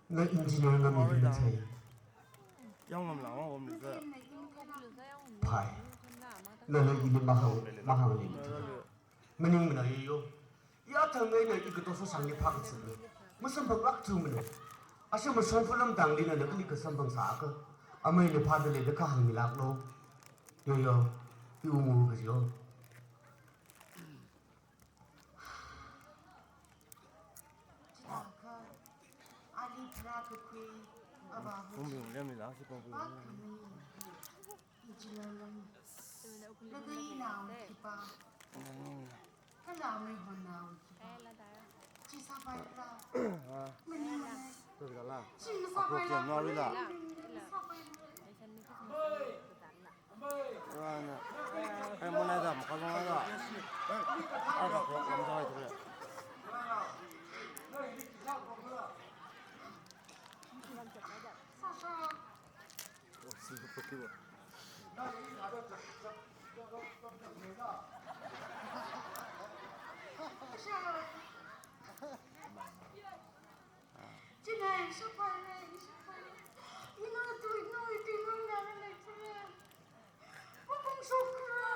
Na engineer ngamnina thei. Yang ngamla, ngamla. Phai. Nana ili mahāng, mahāngli. Maningmana yoyo. Yathang eina i kato sāsangli phākatsi. Masamphanglāk thumana. Ashi mashong fulam tangli nana kali kasamphang sāka. Ameili phāda leida kahāngmilāklu. Yoyo, i ungu kajiyo. Chithākha, ali pharākakhui, ava hu. Pongping lemlila, si pongping. Pak kami. Ichila lam. Laga inao khipā. Kala mei honao khipā. Chi sāpaila. Mani mani. Chi masāpaila. Mani masāpaila. Rana. Ai, mona da, maka mona da. Ai, ka ko, kam sa ai ture. Sasha. China, isha phaira, isha phaira. Ina tui, ina tui, ina nana leiphaira. Mapung shokra.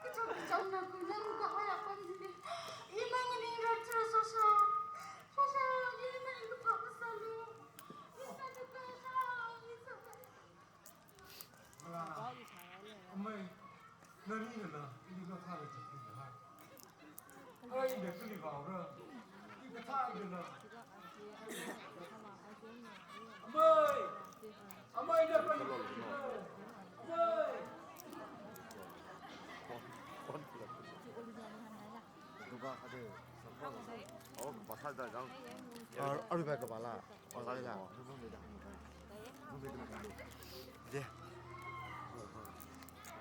Kachot kachotna kuinam kahai apam hili. Ima maningla thura Sasha. Sasha, ima ina phapha sālu. Ina thukasha, ina. Amei, nani nana, ili kathāla chithingda hai. Ai, ina kali vaora. I kathā ina. Amei! Amei, na kali vaora. Amei! Duga hade. Oh, pasal dah jang. Ar-, aruipai kapāla.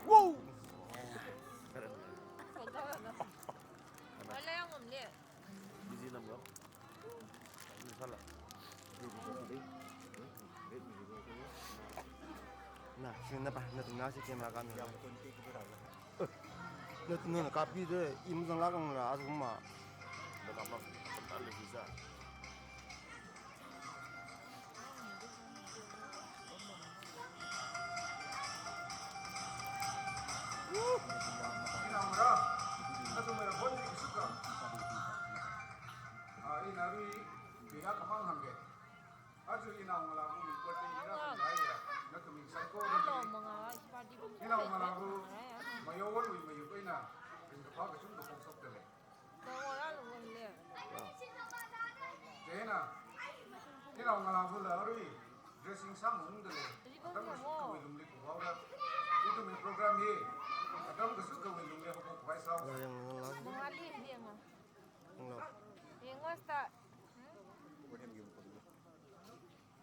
Wow! Easy number. Ini salah. Na, sini apa? Na tengah si camera kami. Na, na, na kapi de, im zang lakang la, asuk ma. Aja inao ngalāva̱wui birthday hina khuilaiya, nathumli saikora. Inao ngalāva̱, mayo wonwui mayu Ngalāvula arui dressing sāmungda lei. Atam kashukkhawui lungli kuhaora. Ithumwui program hi atam kashukkhawui lungli haophok khavai sāhaosa. Ngali, yanga. Hello. Yanga sta. Hmm?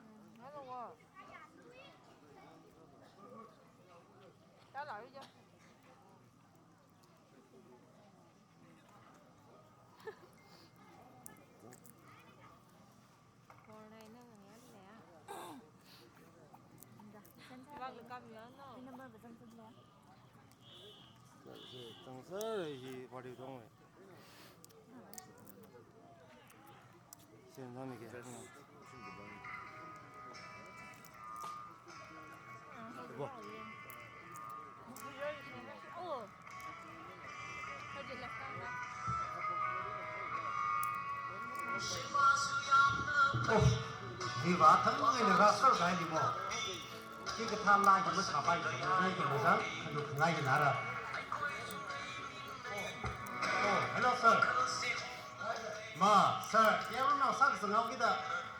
Hmm, hello. Tala, yanga. Oh, hi vāthang eina rāsār kahaili mo. Hikathā laa hi masāpai, ngai kha mazang, kanu khangai hi nara. Oh, hello, sir. Ma, sir, yaronao sākazang haokida,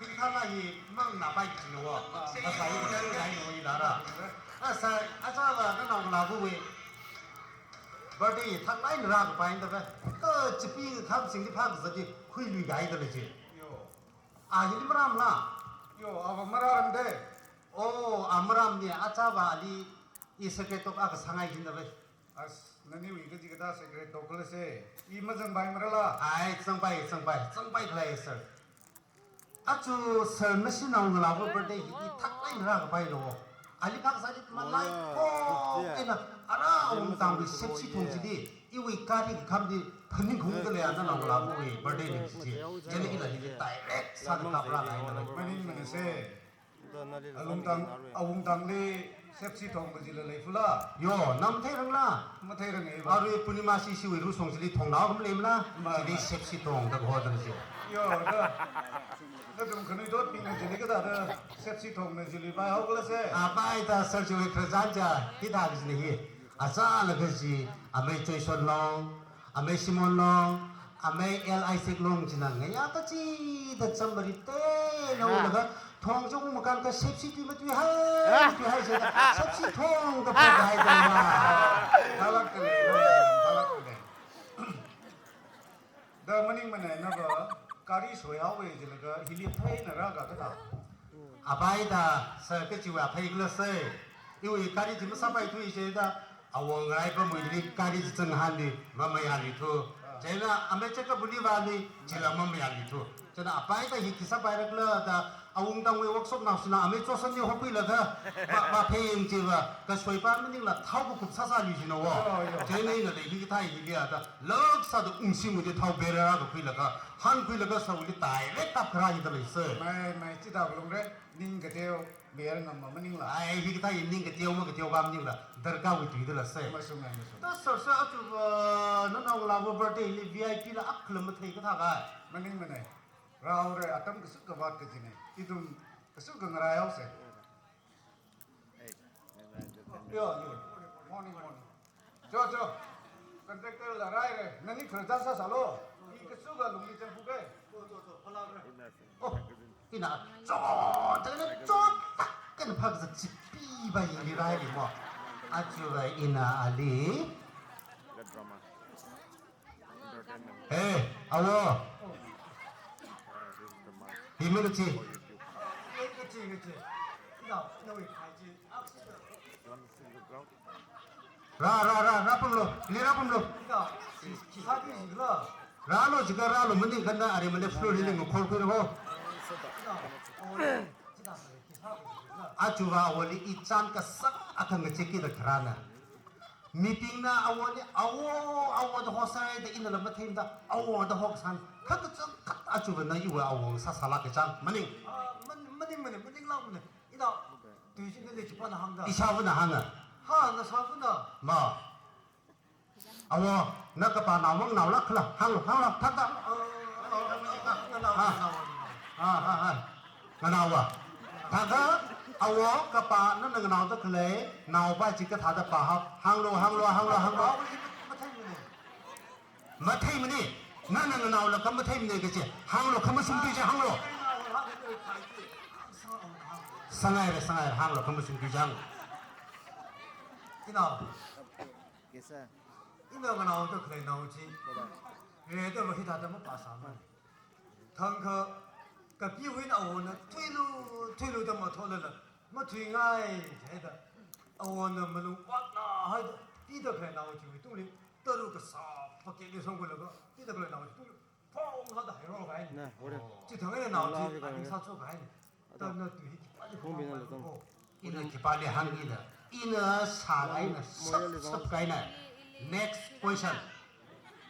hikathā laa hi manganāpai kajina wo. Masāpai kajina wo hi nara. Ah, sir, achāva nanaongalāvawui birthday hi thāklāk eina rākapaida va. Kha chipee kham singli phākazat hi khuilui kahaida lei chi. Yo. A hili marāmala? Yo, ava marāram de. Oh, a marāmana, achāva ali i secret talk akha sāngai jin da va. As, naniwui kaji kathā secret talk khala se. I mazangpai marala? Ai, zangpai, zangpai, zangpai khalei, sir. Achu sir, nashinaongalāva birthday hi i thāklāk eina rākapailo. Ali phākazat hi malai ko, eina ara awungtangwui sepsi thong chili, iwui gari kakhamli phaningungda lei, nanaongalāvawui birthday ning chi. Chieina ila hili direct sāda kaprā kahaina. Maningmana se. Alungtang, awungtangli sepsi thong kajila leifala? Yo, na matheirangla? Matheirang e ba. Arui Purnima sishiwui rushong chili thongnao khamaleimala? Ma, chili ma. Sepsi thong da kahoda chi. Yo, da. Nathum khanuithotbingna chili kathāda sepsi thongna chili paihao khala se? A, paida, sir, chiwui khararchan chiya hithā kajina hi. Achālakha chi, amei Joyson Long, amei Simon Long, amei L Isaac Long china ngayā kachida cham marite naolaga, thong chi ungmakān kha sepsi tui matuihai, matuihai jida, sepsi thong da pāhaida ma. Phalākda lei, phalākda lei. Da maningmana, nava gari shoihaowa jilaga hili phāna rāka kathā. Apaida, sir, kachiwui aphei khala se. Iwui gari chi masāpaithu jida, awong rai pamwuili gari chi zanghānli mamayālithu. Chieina amei Jacob li vāli, chila mamayālithu. Chieina apaida hi khi sāpaira khala da, awungtangwui workshop naoshina amei Joyson li hokhuilaga, va, vāphei yang chiva, kashoipa maningla thao kakup sāsāli jina wo. Yo, yo. Chieina ina lei hikathā hili a da, lāk sāda ungsingwuili thao bearer akha khuilaga, hānkhuilaga sāwuili direct kapkharā hida lei se. Mai, mai, chithā kalungre, ning kateo, bearer ngam maningla. Ai, hikathā hi ning kateo makateo kamaningla, darkārwui tuida lei se. Mashunga, mashunga. Da sir, sir, achuva, nanaongalāva birthday li V I P la akhala mathei kathā kahai? Maningmana. Rāhaora, atam kashukka vāt kajina. Ithum kashukka ngaraihaosa. Yo, yo. Morning, morning. Cho, cho. Contractor la rāhaira. Nani khararchan sāsālo. I kashukka lungli changphuka. Oh, ina. Cho, tana cho, tak, kan phak za chipi ba yili rāhaira mo. Achuva ina ali. Hey, awo. Himana chi. Ra, ra, ra, ra pamlo. Li ra pamlo. Rālo jiakha rālo, maningkha na ari mane floor li ngakholkhui ho. Achuva awoli i chān kasak akha ngachekki da kharāna. Mibingna awoli, awo, awo da hosai da inala matheimada, awo da hosai. Kha kachangkhat achuva na iwui awong sāsālāk kachang. Maning. Ah, man-, maning, maning, maninglākmana. Ina, tui chi nali chipāna hāngda. Ishāvana hānga. Ha, nashāvana. Ma. Awo, na kapā nao manganaola khala, hānglo, hānglo, thāda. Ah, ah, ah, ah, ah. Nganaowa. Thākha, awo, kapā nana nganaoda khalei, naopa chi kathāda pāhao. Hānglo, hānglo, hānglo, hānglo. Matheimana. Nana nganaola kha matheimana kachi. Hānglo, khamashung tui chi hānglo. Sangaira, sangaira, hānglu, khamashung tuizang. Inao. Yes, sir. Inao nganao da khalei nao chi. Bye-bye. Rida va hithāda mapāsāmana. Thangkha kapiwui eina awona thuilu, thuilu da mathotla, mathuingai jida. Awona malung vātna haida, pida khalei nao chiwui tungli, tara̱ kasā paketli songkhuilaga, pida khalei nao chi tungli, phong haida hairo kahaina. Na, ore. Chithang eina nao chi, Nala, aning sācho kahaina. Tana tu hi khipāli khumbi na khumang lezong ko. Ina khipāli hāngkida. Ina sālaina, sap, sap kahaina. Next question.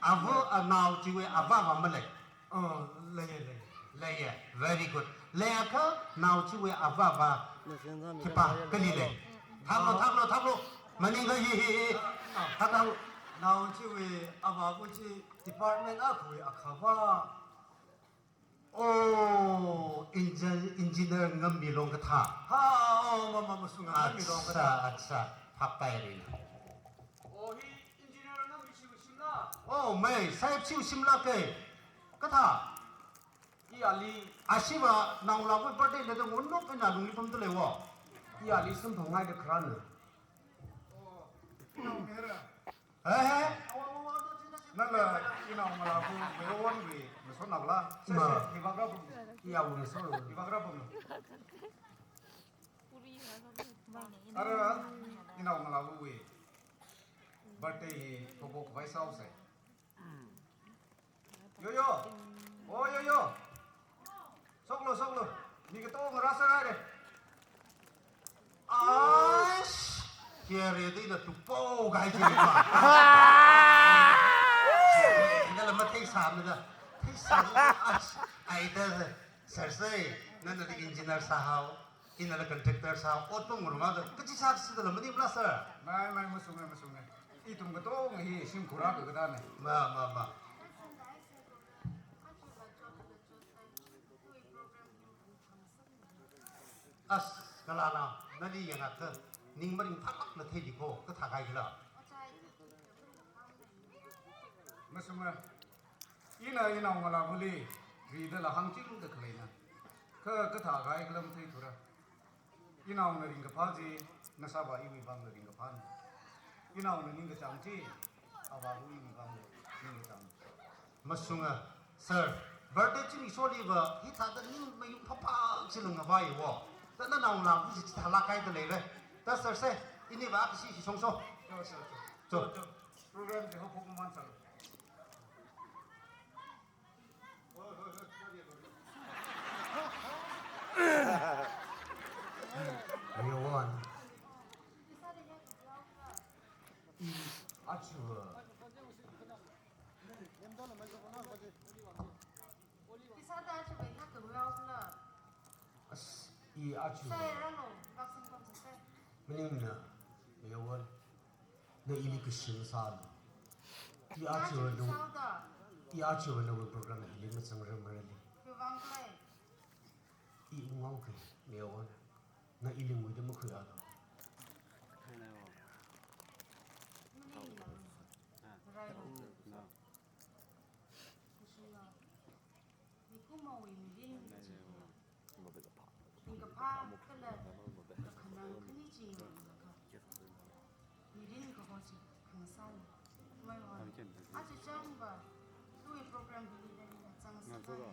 Ava, a, nao chiwui avāva malei? Oh, leiya, leiya. Leiya. Very good. Leiakha nao chiwui avāva khipā kali lei? Thaklu, thaklu, thaklu. Maningakha hi, hi, hi. Thak, thak. Nao chiwui avāva chi department akhawui akhava. Oh, engi-, engineer Ngamilong kathā. Ha, oh, ma, ma, masunga, Ngamilong kathā. Acha, acha, phaptairin. Oh, hi engineer Ngamishimla. Oh, mei, sahib shimla ke. Kathā. I ali. Ashiva, naongalāwui birthday na da ngunok eina lungli pamda leiwo. I ali sum phungngai da kharāna. Oh, naongalāra. He, he. Nala, inaongalāva, Mayonwui ngasotnaola. Ma. Sir, sir, hibak rāpam. Iyawu ngasot. Hibak rāpam. Ara, inaongalāvawui birthday hi, popo khavai sāhaosa. Yo, yo. Oh, yo, yo. Shoklu, shoklu. Mi katonga rāsāra re. Aish. Kere dina tupo gai jima. Nala matheisāmada. Theisāmada. Aish. Aida. Sir, sir. Nana di engineer sāhao. Inala contractor sā, ot pamngarumda, kachi sāsida la maningla sir? Mai, mai, masunga, masunga. Ithum katonga hi shimkhur akha kathāna. Ma, ma, ma. As, kalana, nali yangakha, ning maringphālākla theili ko, kathā kahaila. Masunga. Ina inaongalāvali, ridala hāngchingda khaleina. Kha kathā kahai khala matheithura. Inaona ringkaphā chi, nashāvā iwui vangla ringkaphāna. Inaona ningkachāng chi, avāva iwui vangla ningkachāng. Masunga, sir, birthday chi misholiva, hithāda ning mayung phapha chila ngavaiwo. Da nanaongalāva chi chithālāk kahaida leira. Da sir se, iniva kashi shi shongso. Cho, sir, cho. Cho. Cho, cho. Program chi haophok maman sir. Mayonwa. I achu. As, i achu. Maningmana, Mayonwa. Na ili kashin sālu. I achu na, i achu nawui program hili mazangrarmara li. I ungao ke, Mayonwa. Na ili nguida makhuialu. Mikumowui mirin chi, ringkaphā kala kakhanang khani chi, mirin kaho chi khangasāna. Mayonwa, aja changva, iwui program hili leida chang sāsai.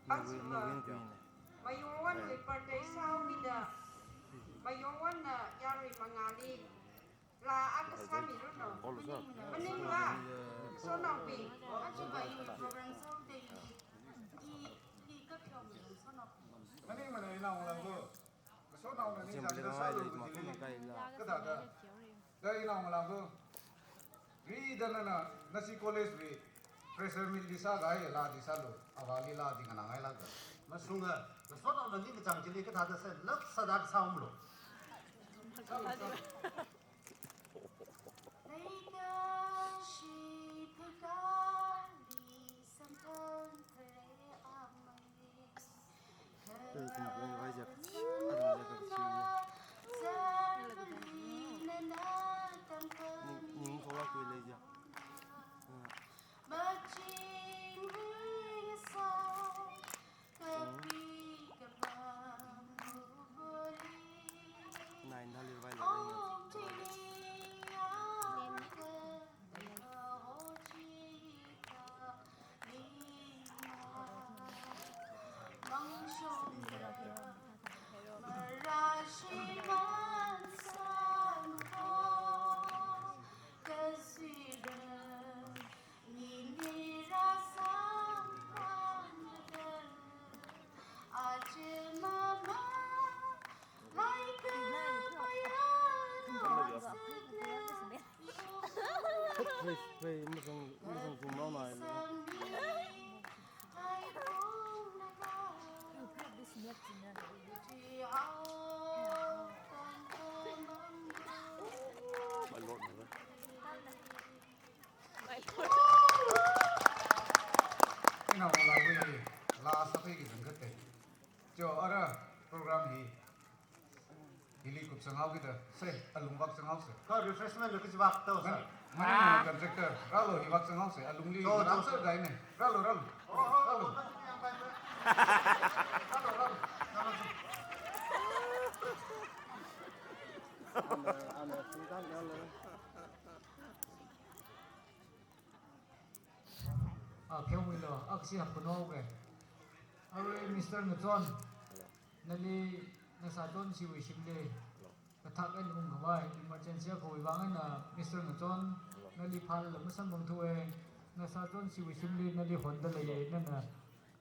Aja Mayonwawui birthday sāhaomida, Mayonwana yarui mangāli laa akha sāmiranu. Maningla, sonaobing, aja iwui program sāhaoda i, i, i kapyo mi sonaobing. Maningmana inaongalāva. Sonaona ningchāngda sālu kaji. Kathāda. Da inaongalāva. Ridana na, nashi college wui fresher meet li sākahai laa chi sālu. Avāli laa chi nganāngailāka. Masunga, sonaona ningkachāng chili kathāda sālāk sāda sāumlu. Hey, hey, masang, masang kumrao nai le. My Lord, my Lord. Ina wala wui la sape ki zangkate. Jo ara program hi. Hili kupsang haokida, se, alung vāksang haose. Kha refreshment lo kachi vāktao sa. Mani, mani contractor, rālo hi vāksang haose, alungli to, to, vāksang to. Gaine. Rālo, rālo. Oh, oh, rālo. Oh, oh, oh, oh. Rālo, rālo. Rālo, rālo. Ana, ana, singkang rālo. Ah, pheomilo, aksi hapkuno ke. Arui Mister Ngachon, nali nashāchonsiwui shimli kathak eina ungkhavai, emergency akhawui vang eina Mister Ngachon, nali phālala masamphangthuwe, nashāchonsiwui shimli nali honda leiye, nana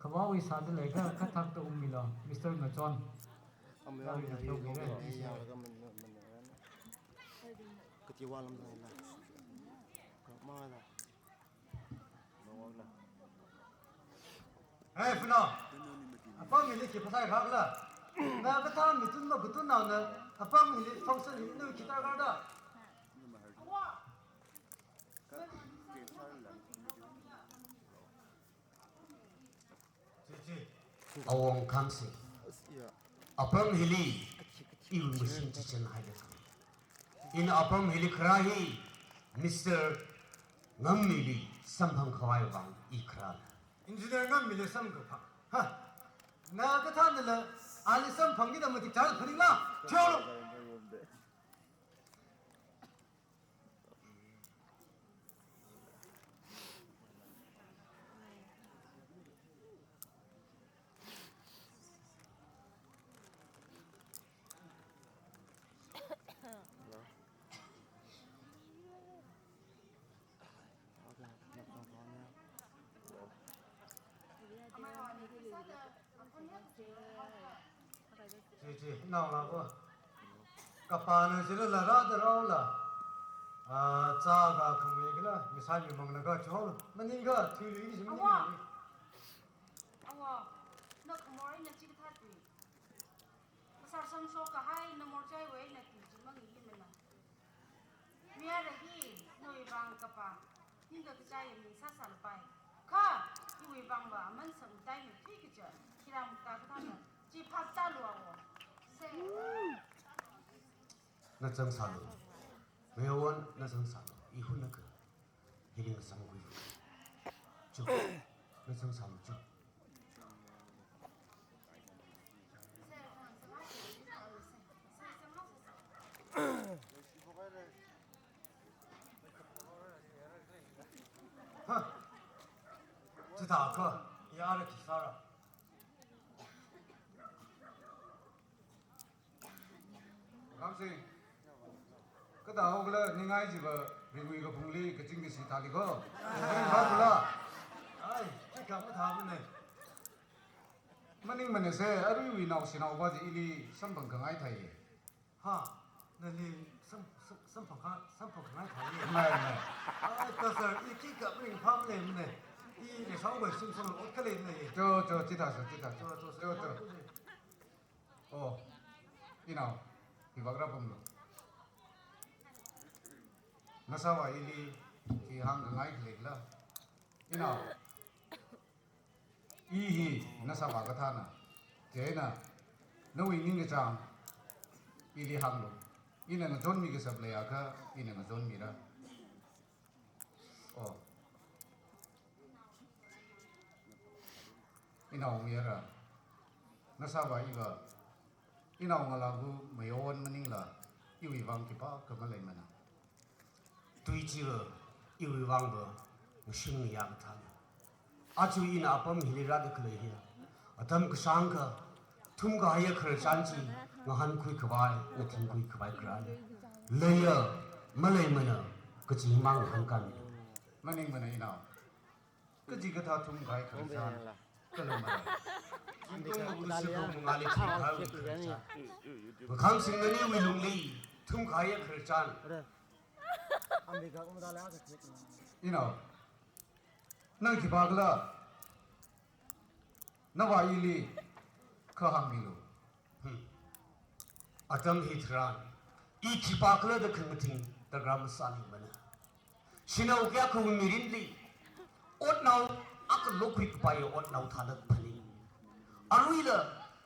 khavāwui sāda leikha kathakta ungmilo, Mister Ngachon. Am ya, ya, ya, ya, ya, ya, ya, ya, ya. Kati wa lam na la. Ka ma la. Hey, Funo. Apam hili khi phasai khak la. Na kathā mi tun ma kutun nao na. Apam hili function hili nu khi tarākha da. Awa. Awong Khamsing. Apam hili iwui machine chichan haida. Ina apam hili kharā hi Mister Ngammili samphang khavai vang i kharā. Engineer Ngammili samkaphang. Ha. Na kathānala, ali samphangkida matik chāl phaningla. Cholo. Chi, chi, nao la ko. Kapāna chila la rāda rao la. Ah, cha ka khamei kala, misai mi mangna ka chol. Maningkha, thuili ishi maning. Awa. Awa. Na khamor eina chi kathā tui. Masār samshok kahai, na morchai wui eina tui chi mangi yimana. Mi ara hi, nawui vang kapā, ningkakachai ningsā sālapai. Kha, iwui vangva aman samtai mi tui kaja, khiram ta kathāna, chi phap ta lua wo. Se. Na chang sālu. Mayawon na chang sālu. I hun na ka. Hili na chang kui. Chu. Na chang sālu chu. Ha. Chithākha, yara khi sāra. Khamsing. Kathā hokhala ningai jiva, ringui kaphungli, kaching kashi thāli ko. Ning ba kula. Ai, khikha mathāmane. Maningmanase, aruiwui naoshinao va di ili samphang khangai thai. Ha, nali sam, sam, samphang kha, samphang khangai thai. Ngai, ngai. Ai, ta sir, i khikha ringphāmane mane. I le sao bai sum sum ot khalei ne. Cho, cho, chithā sir, chithā sir. Cho, cho, sir. Cho, cho. Oh, inao, hi vak rāpamlu. Nashāva ili, khi hāngkhangai khalei la. Inao, i hi nashāva kathāna. Chieina, nawui ningkachāng, ili hānglu. Ina ngachonmi kashap leiakha, ina ngachonmira. Oh. Inao mayara. Nashāva iva. Inao ngalāva mayawon maningla. Iwui vang khipākha maleimana. Tui chiva, iwui vangva. Mashun ya kathāna. Aja ina apam hili rāda khalei hi. Atam kasāngkha. Thumkahaiya khararchan chi ngahānkhui khavai, ngathingkhui khavai kharā. Leiya, maleimana, kachi mang ngahānkāmi. Maningmana inao. Kachikathā thumkahai khararchan kala malei. Zingkum maga shākha mangāli thumkahaiwui khararchan. Makham singna iwui lungli thumkahaiya khararchan. Inao. Nang khipākhala? Navā ili kha hāngmilu. Hmm. Atam hitharan, i khipākhala da khangathing darkar masāmana. Shanao kayākhawui mirinli otnao akha lokhui kapaiya otnao thāda phaning. Aruila,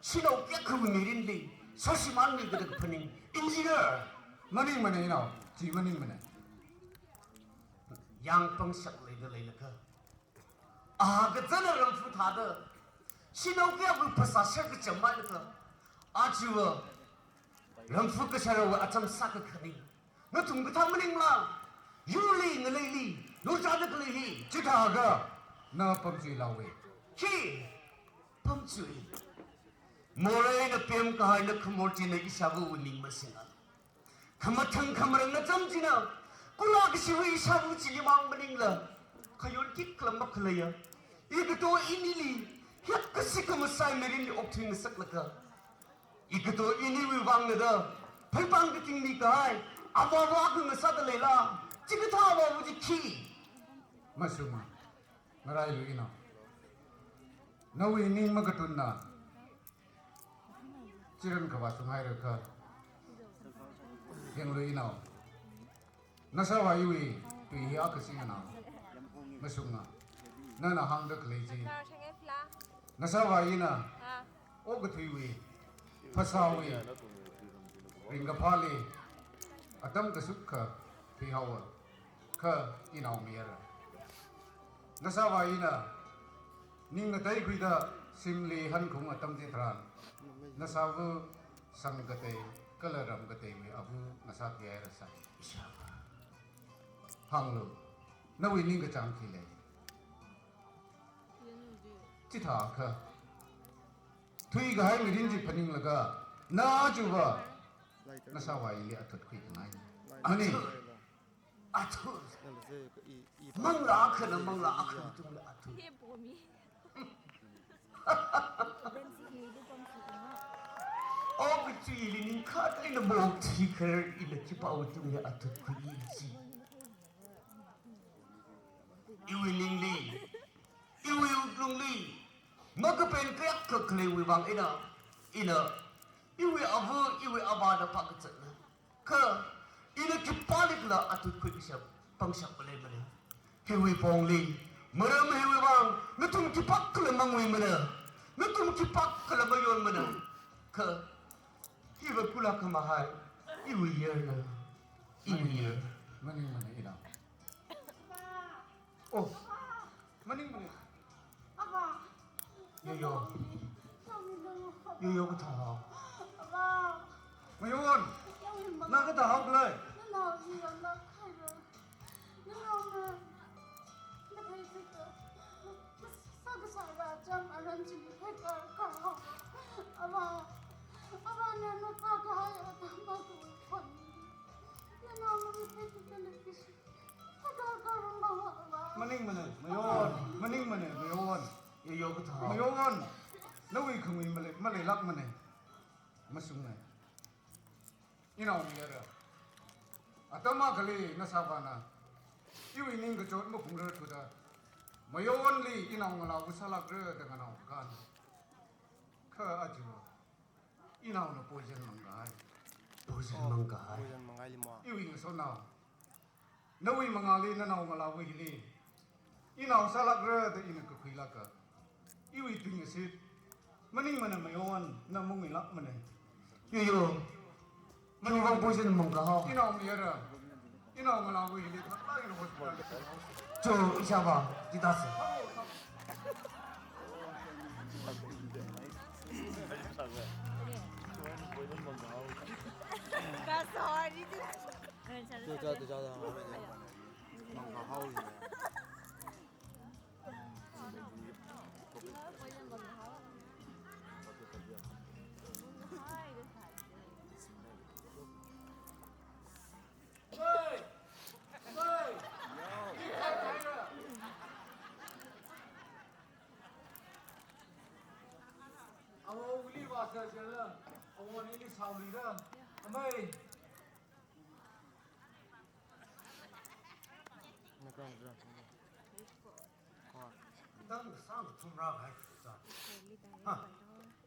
shanao kayākhawui mirinli soshimānmi kada phaning. Engineer. Maningmana inao, chi maningmana. Yāng pangshap leida leilakha, a kazana ramfu thāda, shanao kayākhawui phasā sharkacham mailakha, aja ramfu kasharawui acham sākakhaning. Nathum kathā maningla, yurli, ngaleili, nurchāda khalei hi. Chithākha, na pamchui lawe. Khi, pamchui. Morei eina pemkahai na khamor china ishāvawui ning masinga. Khamathang khamarang na cham china, kula kashiwui ishāva chili mang maningla, khayon kiklam makhaleiya. Ikato inili, hiyak kashi kamasai mirinli okthui ngasaklakha, ikato iniwui vangna da phaipāng katingmi kahai avāva akha ngasāda leila, chikathā avāva chi khi? Mashunga. Ngarailu inao. Nawui ning makatunna chiran khavā shunghairakha, yanglu inao. Nashāvā iwui tui hi akha singanao. Mashunga. Nana hāngda khalei chi. Nashāvā ina okathuiwui, phasāwui ringkaphāli atam kashuk kha thuihaowa, kha inao mayara. Nashāvā ina ning ngateikhuida shimli hankhaung atam chitharan, nashāva shang katei kala ram kateiwui ava ngasā thuihairasai. Ishāvā. Hānglu, nawui ningkachāng khi lei? Chithākha, thuikahai mirin chi phaninglaga, na ajava nashāvā ili athut khuikhangai. Mani. Athut. Manglā akhana manglā akhawui tungli athut. Okathuili ningkhāda ina maokthui kharar ina khipāwui tungli athut khuiki chi. Iwui ningli, iwui wuklungli makapen kayākha khaleiwui vang eina, ina iwui ava, iwui avāna phākazatna. Kha ina khipālikhala athut khuikashap, pangshap maleimana. Hiwui pongli, maram hiwui vang nathum khipākhala mangwuimana, nathum khipākhala mayonmana. Kha hiva kula khamahai iwui yarna, iwui yar. Maningmana inao. Oh, maningmana. Avā. Yoyo. Yoyo kathā hao. Avā. Mayon. Na kathā haokhala? Nanao i yamlāk khaira. Nanaona napheisāda, sākasā rācham aram chili pheikar kahao. Avā. Avā, nana phākahai atam akha khon. Nanaona napheisāda leikashi. Maningmana, mayon, maningmana, mayon. Yoyo kathā. Mayon, nawui khangui malei, maleilākmana. Mashunga. Inao mayara. Atam akhali nashāvāna iwui ningkachot maphungrarthuda, mayonli inao ngalāva sālākra da nganaokhan. Kha aja inaona poison mangkahai. Poison mangkahai. Poison mangkahaili mo. Iwui ngasotnao. Nawui mangāli nanao ngalāva hili inao sālākra da ina kakhuilāka. Iwui tuingasit maningmana mayon, na mangwuilākmana. Yoyo. Maningmana poison mangkahao. Inao mayara. Inao ngalāva hili thāklāk eina hospital. Cho, ishāvā, chithāsa. Kasā, chithā. Mangkahao. Pastor Jela, awon ini saulira. Amai. Tang sang thumra hai. Ha.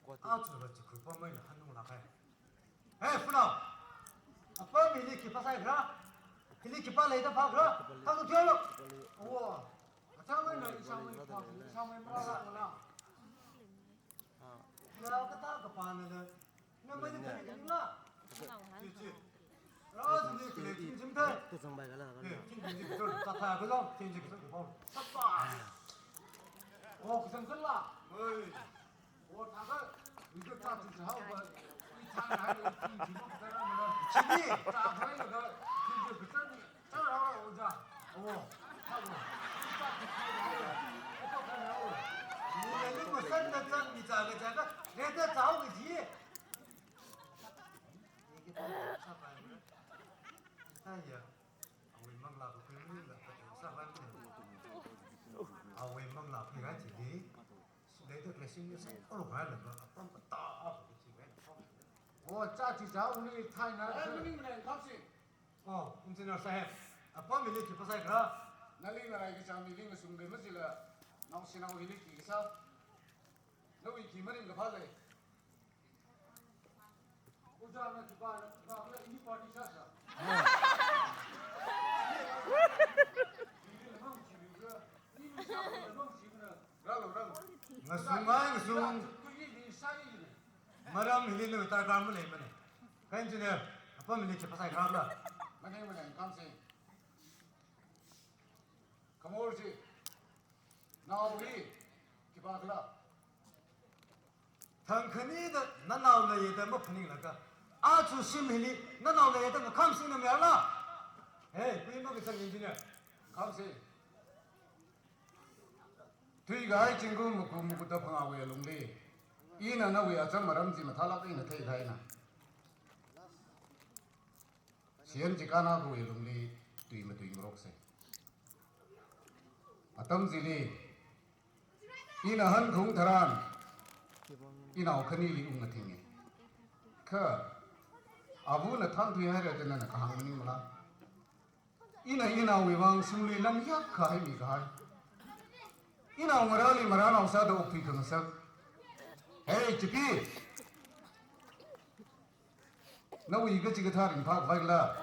Achu la chikhu pa mai na hanung la kai. Hey, Funao. Apam hili khipā sāikhala? Hili khipā leida phākhala? Thang tu thiolo. Awo. Achāmei na ishāmei phā, ishāmei mara la la. Ya kata kapā na le. Na mai de kani la. Chi, chi. Ra ni kile chin chin thai. Tu zang bai kala. Eh, chin chin chin thai. Ta ta kala, chin chin thai. Sapa. Oh, kusang sala. Oi. Awui manglā kakhui maningla, awui manglā khuirai chili, leida khalei shimli sākharar khuilaga, apam katā akha kachi khuirai. Oh, cha chi cha uni thaina. Eh, maning maning, Kamsing. Oh, Engineer Saheb, apam hili khipā sāikhala? Nali ngarai kachang hili ngasungli majila, naoshinao hili khi kasā. Nawui khi maringkaphā lei. Ngasung mai, ngasung. Maram hili nang tarkar maleimana. Ka engineer, apam hili khipā sāikhala? Maning maning, Kamsing. Khamor chi, nao hi khipākhala? Thang khanida nanao leiya da maphaninglaga, achu shim hili nanao leiya da Khamsingna mayarla? Hey, kui makachang engineer. Khamsing. Thuikahai zingkum makum makuda phangāwui alungli, ina nawui acham maram chi mathālāk eina theikahaina. Siyan chikān akhawui alungli tui matuingaroksa. Atam chili, ina hankhung tharan, inao khanili ungngathinga. Kha, avana thānthuihaira da nana kahāng maningmala? Ina inaowui vang shimlui lan yakkahai mikahai. Inao ngarāli marānao sāda okthui khangasak. Hey, Chipi! Nawui kachikathā ringphākhavai khala?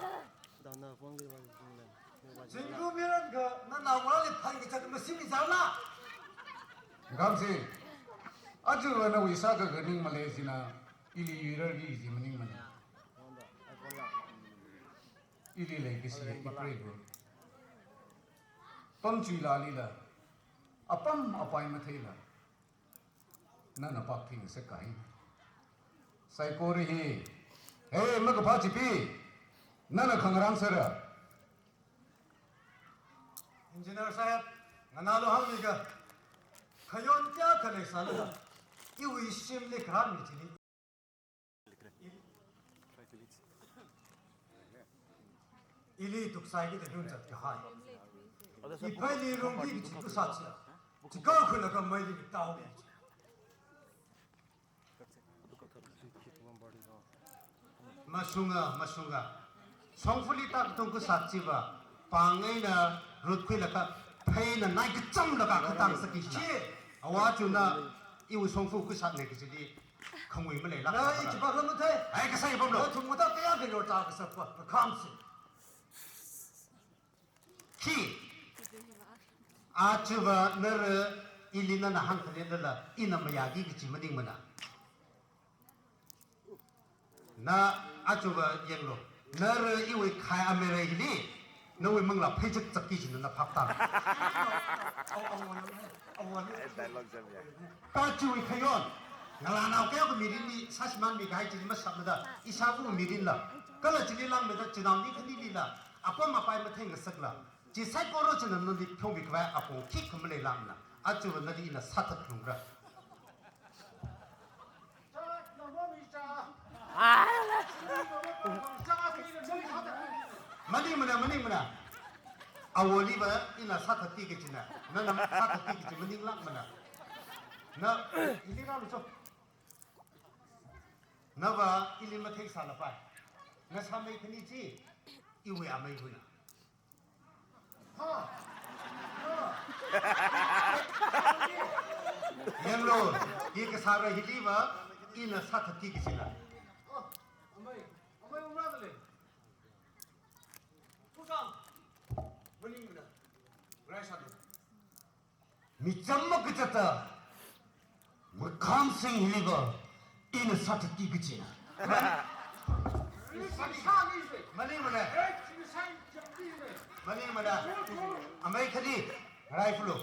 Zingkum miran kha nanao ngarāli phai kachak mashim mi zala? Khamsing, aja nawui sākakā ning malei china, ili yuirarki kaji maningmana. Ili leikashi ipreiva. Pamchuilālila, apam apai matheila, nana pak thing sākahai. Saikora hi, hey, makaphā Chipi, nana khangarān sāra. Engineer Saheb, nganālu hāngmiga, khayon kayākha leisālala, iwui shimli kharān mi chili. Ili tuksai kida lungzat kahai. Iphaili lungki kachi kusat chi. Chikau khulaga maili tao mi chi. Mashunga, mashunga. Shongfali tak tung kusat chiva, pāng eina rutkhuilaga, pheina nai kachamlaga khatang sāki chi. Awa chuna, iwui shongfa kusatna kachili, khangui maleila. Na i chipak lam mathei. Ai, kasā ipamlo. Na thum mata kayākha yorta kasā pa, pa Khamsing. Khi, achuva nara ili nana hāngkhaningdala, ina mayāki kachi maningmana. Na achuva yanglu. Nara iwui khai amerei hili, nawui manglā pheichak chakki china na phaptā. Dialogue jam ya. Kachiwui khayon, ngalānao kayākha mirinli sāshimān mikahai chili masāmada, ishāva mirinla, kala chili langmada, chinaoni khanilila, apam apai matheingasakla, chi saikora china nali pheomikhavai apong khikha maleilāmana, achuva nali ina sāthat lungkra. Maningmana, maningmana. Awoliva ina sāthati kachina. Nana sāthati kachi maninglākmana. Na, ili rālu cho. Nava ili matheisālapai. Ngasāmei khani chi, iwui amei huna. Ha? Ha? Yanglu, hi kasāra hiliva, ina sāthati kachina. Oh, amei, amei umra dale. Kusang, maningmana. Rai sālu. Micham makachata, makhamsing hiliva, ina sāthati kachina. Maningmana. Maningmana. Amei khani, rai fulu.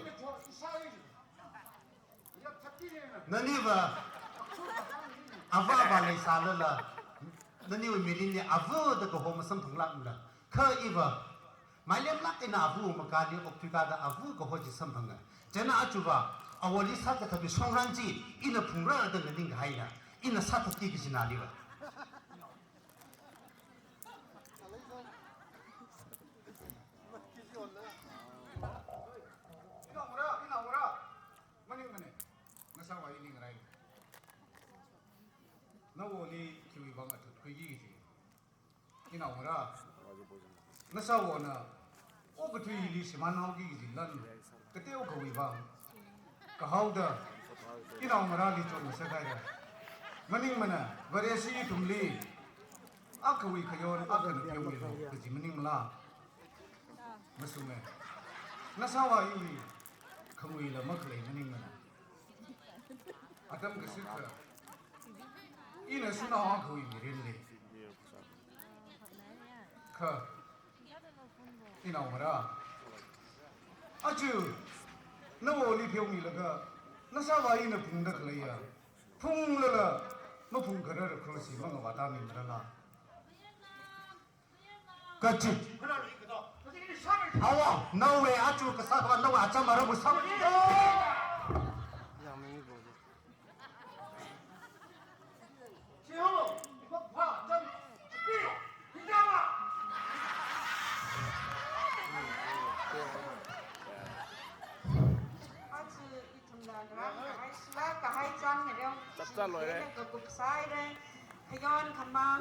Naniva, ava ava leisālala, naniwui mirinli ava da kaho masamphanglākmana. Kha iva, mailemlāk eina ava makāli okthuikāda ava kaho chi samphanga. Chieina achuva, awoli sākathapi shongran chi, ina phungra da nganing kahaina, ina sāthati kachina liva. Inaongarā, inaongarā. Maningmana. Ngasāvā ini ngarai. Nawoli khiwui vang athutkhuiki kaji. Inaongarā. Ngasāvāna okathui hili shimānhaoki kaji lan kateokhawui vang kahaoda inaongarāli chotngasak haira. Maningmana, Vareshi ithumli akhawui khayon akhana pheomilu kaji maningmala? Masunga. Ngasāvā iwui khanguila makhalei maningmana. Atam kasik kha, ina shanao akhawui mirinli. Kha, inaongarā, aja nawoli pheomilaga, ngasāvā ina phungda khaleiya, phunglala maphungkharar khusi mangavātāmimarala? Kachi. Awa, nawui aja kasā kha nawui acham arabo sā. Aja ithumna ngarān kahai shilāk kahai chān ngareo. Chapchā loire. Kakup sāhaire. Khayon khamāng